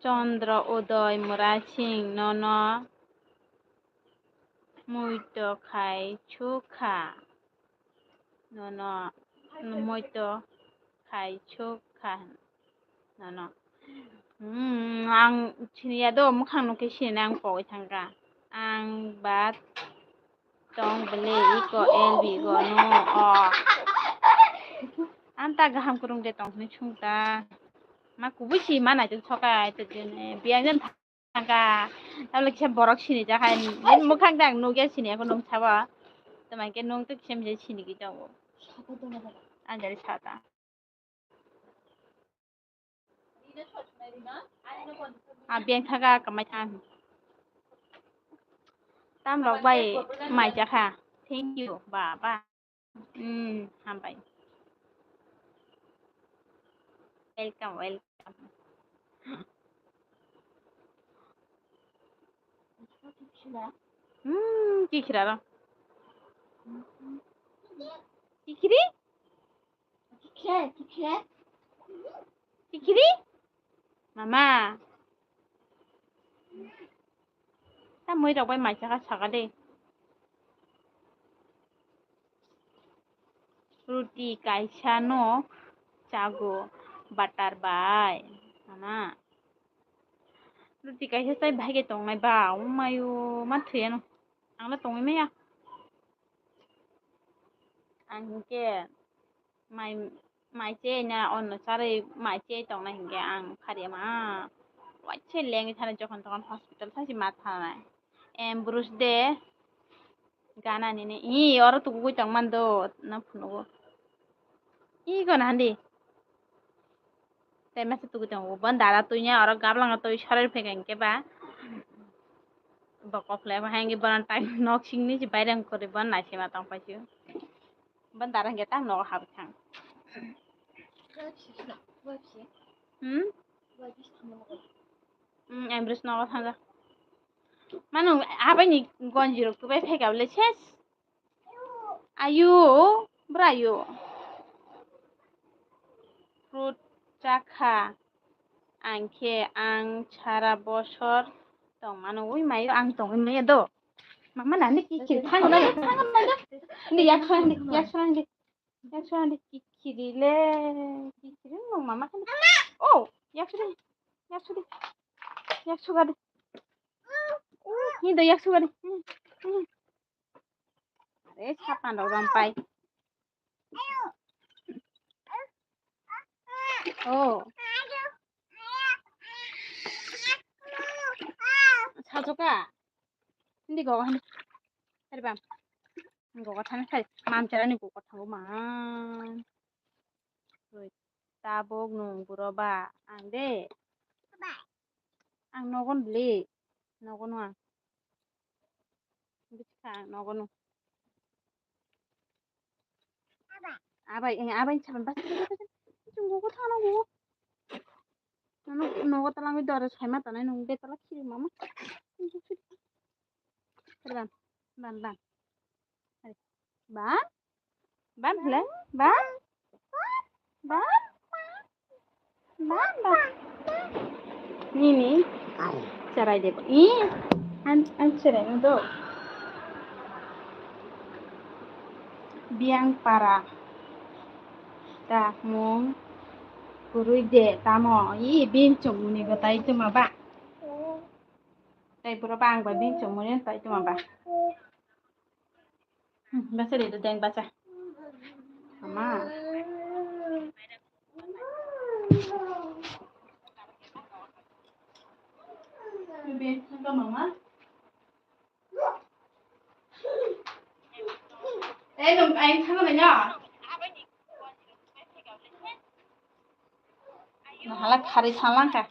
Chandra Udoy Murasing nono muito khai chukha. Nono muito khai chukha. Nono. Hmm, ang siniya do, mukhang nukhe sinina ang pogwi thangkha. Ang bat tong bele iko L B go no o. Ang ta gaham kurung de tong hwnwi sung ta. Ma kubui si ma nai tong sokai to jene. Biyang jan thangkha. Tabole kisa borok sini jakha. Mukhang dang nugya sini ako nung sabo. Tamang ke nung to kisa misa sini ki tongo. Ang jari sata. A beng thaga kamai thang. Tam rok bai mai jakha. Thank you, baba. Hmm, hambai. Welcome, welcome. Hmm, kikhira ro. Kikhiri? Kikhiri? Mama. Ta mui rok bai mai chakha saka de. Ruti kaisa no chago butter bai. Mama. Ruti kaisa chai bahai khe tongnai ba. O mayo ma thwiya no. Ang no tongwi maya. Ang hinkhe mai, mai cheyai na onno charwi mai cheyai tongna hinkhe ang phariya ma waisa lengwi thani jokhon tokhon hospital sachi ma thanai. Ambrose de gana nini i oro tugugwi tongmani do na phunugo i gana handi. Tei masa tugwi tongo. Bo dara twi nya oro gablanga twi sorai phai kha hinkhe ba. Bo kok le bo hai hinkhe bono tai nok singni se bairang kwrwi bo naisima tong paisio. Bo dara hinkhe ta nogo habwi thang. Hmm? Hmm, Ambrose nogo thangja. Manu abaini gonji rok tubai phai kha bole ses. Ayu, bwrw ayu. Fruit chakha. Ang khe ang sara bosor tongmano. Ui mayo ang tongwi maya do. Mama nani kikhiri thango na, thango na. Ni yak sora ni, yak sora ni. Yak sora ni kikhiri le. Kikhiri no mama kan. Oh, yak sora. Yak sora. Yak sora. Ni do yak sora. Are sapan rok rompai. Oh. Sajoka. Hindi gogo hindi. Ari bam. Gogo thani sai. Mam chara ni gogo thango ma. Tabuk nung buro ba ang de. Ang nogon beli. Nogon ang. Bwswk ang nogo no. Abai, eh, abai saban bas. Chungo ko thana go. Nono nogo talangwi dore saima tanai nung betala khiri mama. Ban, ban, ban. Ban? Ban hwle? Ban? Ban? Ban, ban. Nini? Cherai de. I? An, an cherai no do. Biang para. Ta mung. Kurui de tamo. I bin chong muni batai tuma ba. Tai pura bang ba bin chong muni tai tuma ba. Hmm, bacha de, deng bacha. Mama. Mama. Eh, nung aing thangna ya. Nahala khari salangka.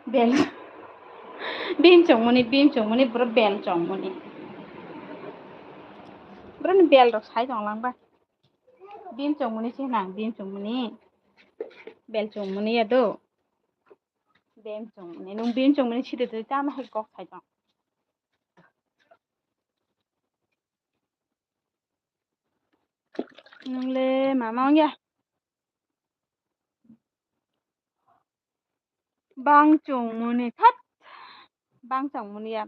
Bel. Bim chongmani, bim chongmani, bro bel chongmani. Bro ni bel rok sai tong lang ba. Bim chongmani se nang, bim chongmani. Bel chongmani ya do. Bim chongmani, nung bim chongmani sidi twi tamo hai kok sai tong. Nungle mama ongya. Bang chongmuni that. Bang chongmuni ya.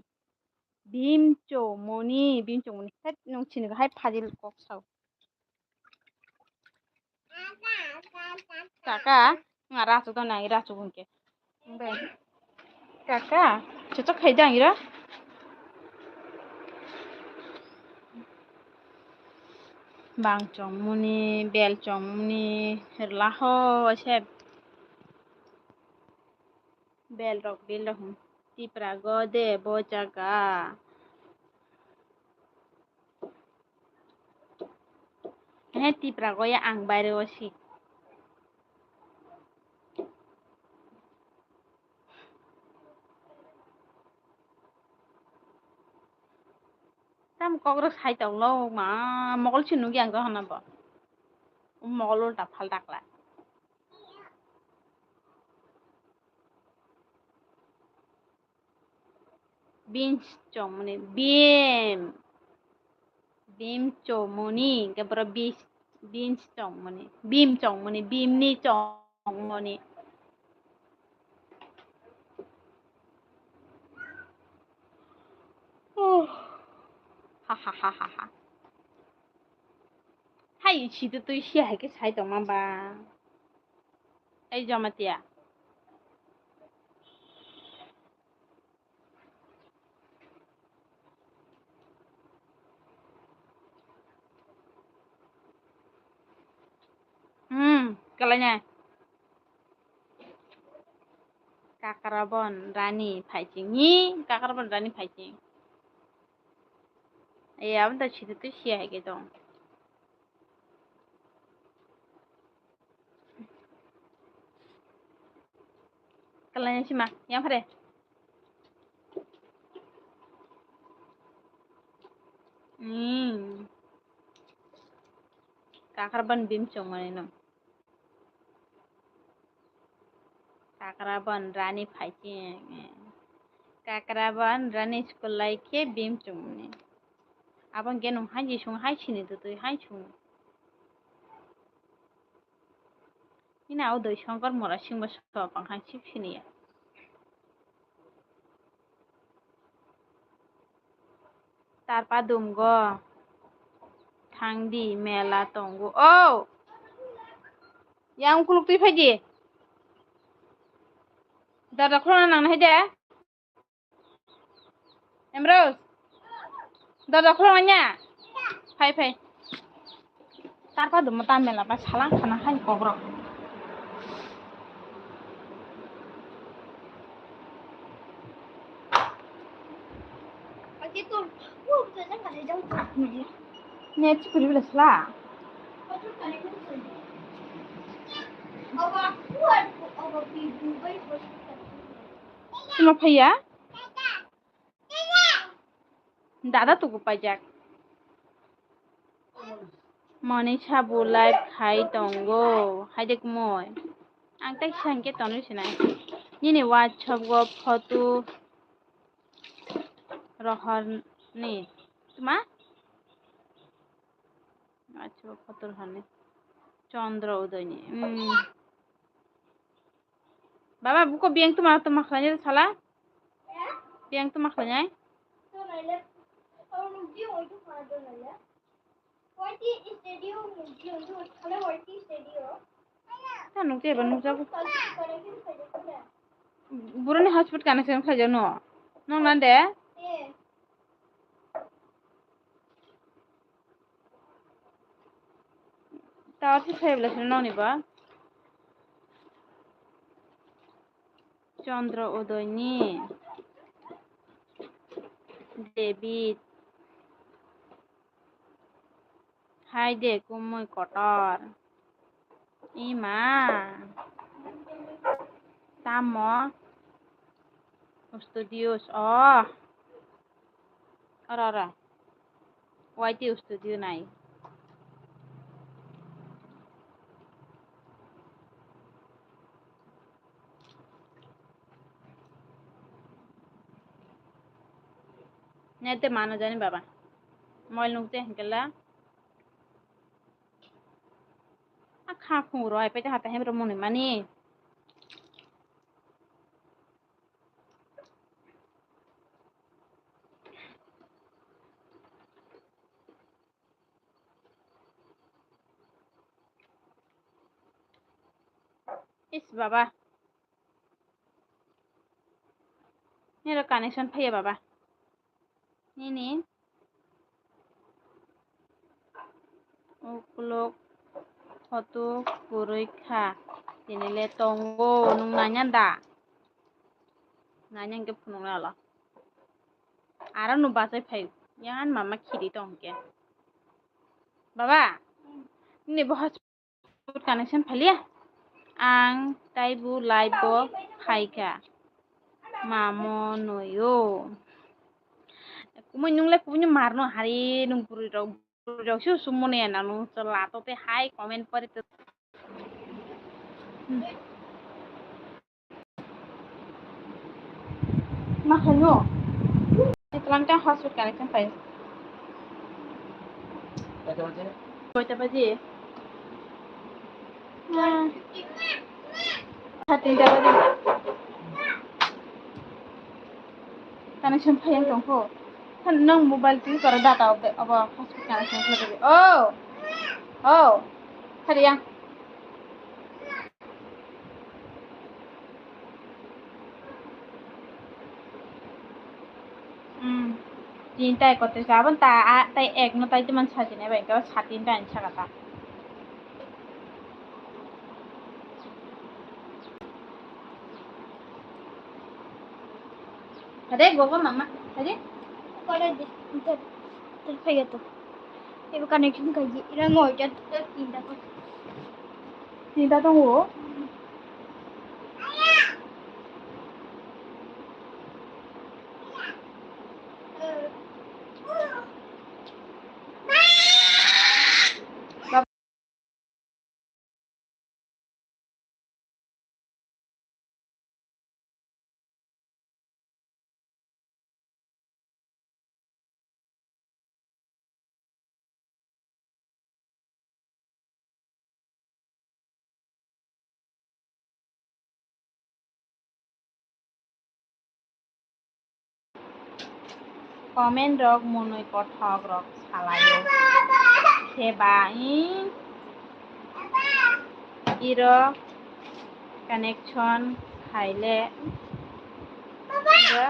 Bim chongmuni, bim chongmuni. That nung chini hai phajil kok sao. Kaka, nga rachuk dong nang rachuk hwnkhe. Kaka, chochok khai dang ira. Bang chongmuni, bel chongmuni, laho se bel rok, bel rok. Tipra go de bo jaga. He Tipra go ya ang baire o si. Tam kok rok sai tong lo ma, mogol si nugui ang dohana bo. Mogol ulta phalta kla. Beans chongmani, bim. Bim chongmani, hingke borok bis-, beans chongmani. Bim chongmani, bim ni chongmani. Oh. Ha, ha, ha, ha, ha. Hai, sidi twi si hai khe sai tongma ba. Ei Jamatia. Hmm, kalanya. Kakrabon rani phaiching ni, kakrabon rani phaiching. Ei, aboni ta sidi twi si hai khe tong. Kalanya sima, yang phare. Hmm. Kakrabon bim chongmani no. Kakrabon rani phaiching. Kakrabon rani school lai khe bim chongmani. Abon genung hai jisung hai sini tutui hai sung. Ina o doi songkor mora singbo sop ang hai sip sini ya. Tarpa dumgo thangdi mela tongo. O! Yang kuluk twi phaidi. Dada khulana nang hai de. Emros. Dada khulana nya. Phai phai. Tarpa dumo ta mela ba salang khana hai kokrok. Net chukuri bela sla. Tuma phaiya? Dada tuku paijak. Monisa bo live khai tongo. Haide kumui. Ang tai sangke tonwi sinai. Nini WhatsApp go photo rohorni. Tuma? WhatsApp go photo rohorni. Chandra Udoyni. Hmm. Baba, buko biyang tuma, tuma khlainai sala? Biyang tuma khlainai? Ta nukte ba nukjago. Burani hotspot connection khlaijak no? Nong nan de? Tower se phai bwlai sino nokni bo. Chandra Udoyni David. Haide kumui kotor. Ima. Tamo? Studios. Oh. Ora, ora. Y T studio nai. Nete mano jani baba. Moil nukte hingkela. Kha khungrok hai paita hata hemrok mwnwi mani. Is baba. Nero connection phaiya baba. Nini ukulok photo kwrwi kha. Tini le tongo, nwng nanya da? Nanya hwnkhe phunukna alo. Aro no bachai phai. Yang mama khiri tong hwnkhe. Baba, nini bo connection phaliya? Ang taibo live bo phaikha. Mamo noyo. Kumui nungle kumui marno hari nung bwrwi rok, bwrwi rok su sumone na nung chwla to te hai comment pori to. Ma khaino? Tlang ta hotspot connection pai. Koita baje? Ah. Satinta baje. Connection phai yang tong kho. Nang mobile twi kora data off de, abo hotspot connection khlai de. Oh. Oh. Hari yang. Hmm. Tin tai kote sabon ta, a, tai ek no tai tuman sajine bai ko satin tai saka ta. Hade gogo mama, hade. Kore de, ter, ter phayo to. Ebo connection khaji, ira mo ja, tinta ko. Tinta tongo. Comment rok mwnwi kothok rok salaio. Khe ba, ih, iro connection khaile, iro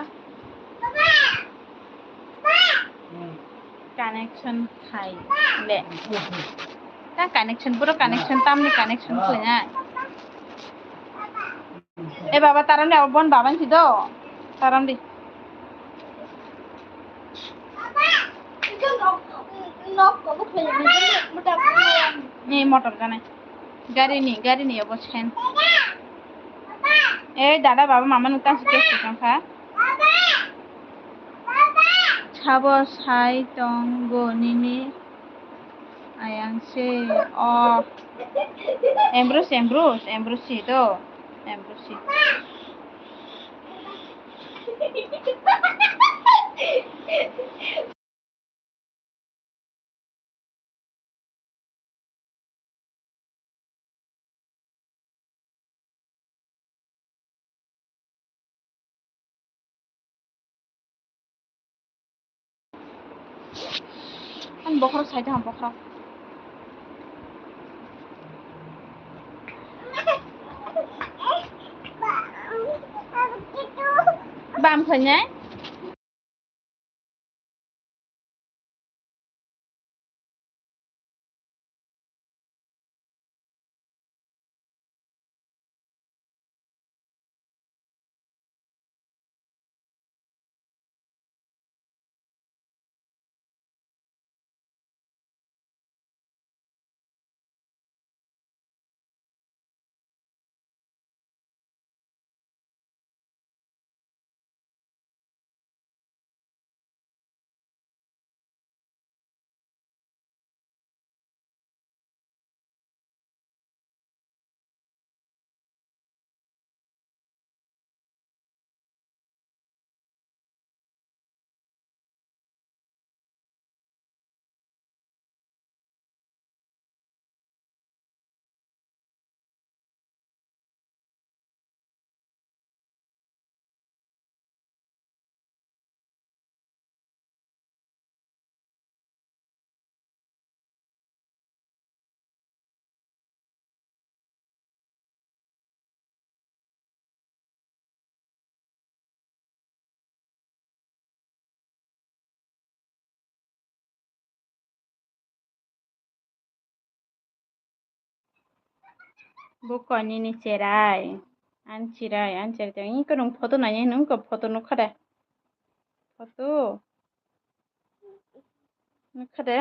connection khaile. Ta connection, puro connection, tamni connection khainai. E baba, taram di, abo bon baba si do. Taram di. Ni motor jane. Gari ni, gari ni abo sen. E dada, baba, mama nung tang si kes kha. Sabo sai tong go nini. Ayang se, oh. Embrus, embrus, embrus si do. Embrus si. Ani bokhorok sai tong, bokhorok. Bam khainai? Bo koi nini cherai. Ani cherai, ani cherai. Tei wngkha nwng photo nainai, nwng khe photo nukha de. Photo. Nukha de.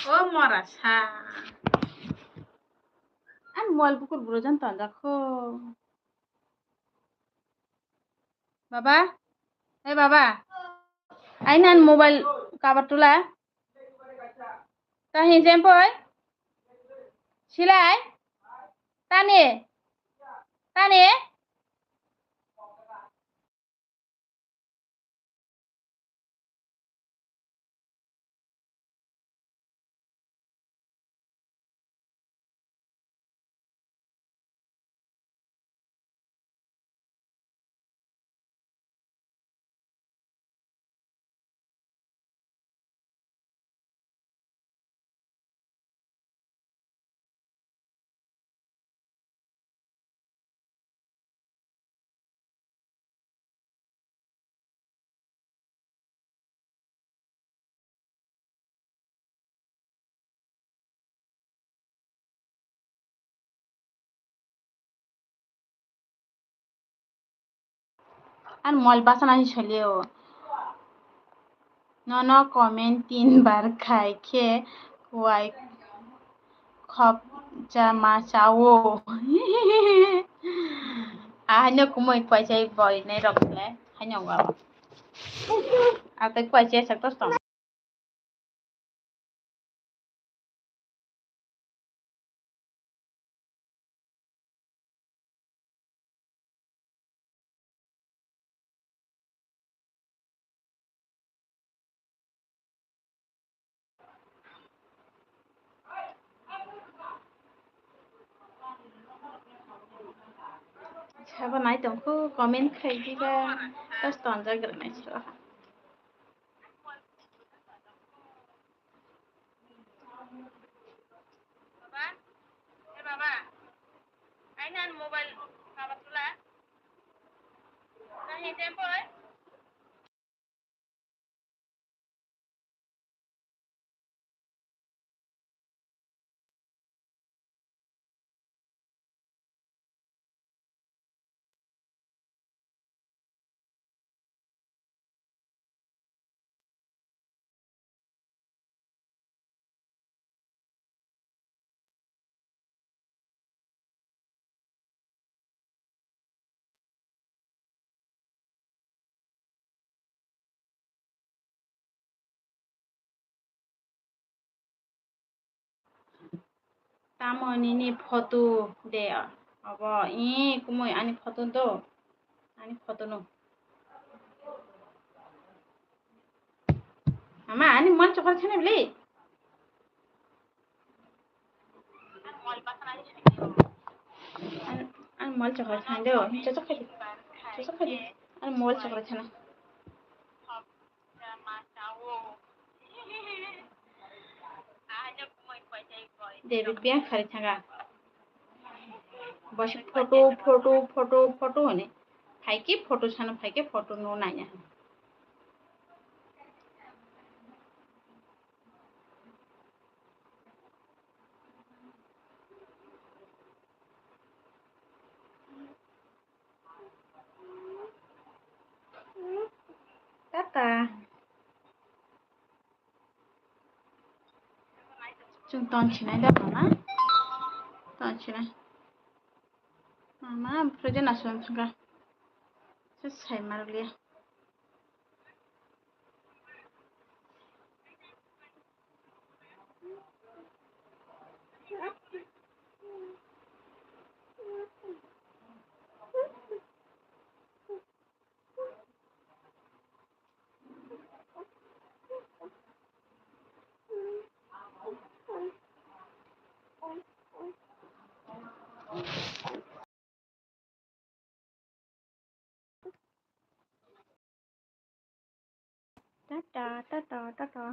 O mora sa. Ani mobile bukur buro jan tonjak kho. Baba, ei baba, aina ani mobile cover tula. Ta hinjam poi? Silai? Tani? Tani? Ani mobile bwsana se soli o. Nono comment tin bar khai khe kuai khopcha ma chao. Ahaino kumui kuai chai boi nai rok le haino wa. Atai kuai chai sak tos tong. Sabo nai tongkho, comment khai diba, tas tonjak rwnai sila. Baba, e baba, aina ani mobile cover tula. Nahi tempo, eh? Tamo nini photo de obo? Ee, kumui ani photo do. Ani photo no. Ama, ani mobile chokra chana bili. Ani, ani mobile chokra chana do. Chosok khai di. Chosok khai di. Ani mobile chokra chana. David biang khari thanga. Bosi photo, photo, photo, photo hone. Phaikhe photo sana, phaikhe photo no nanya. Tata. Chwng ton sinai da mama. Ton sinai. Mama, present aswk thangkha. Se sai marliya. Ta ta ta ta ta.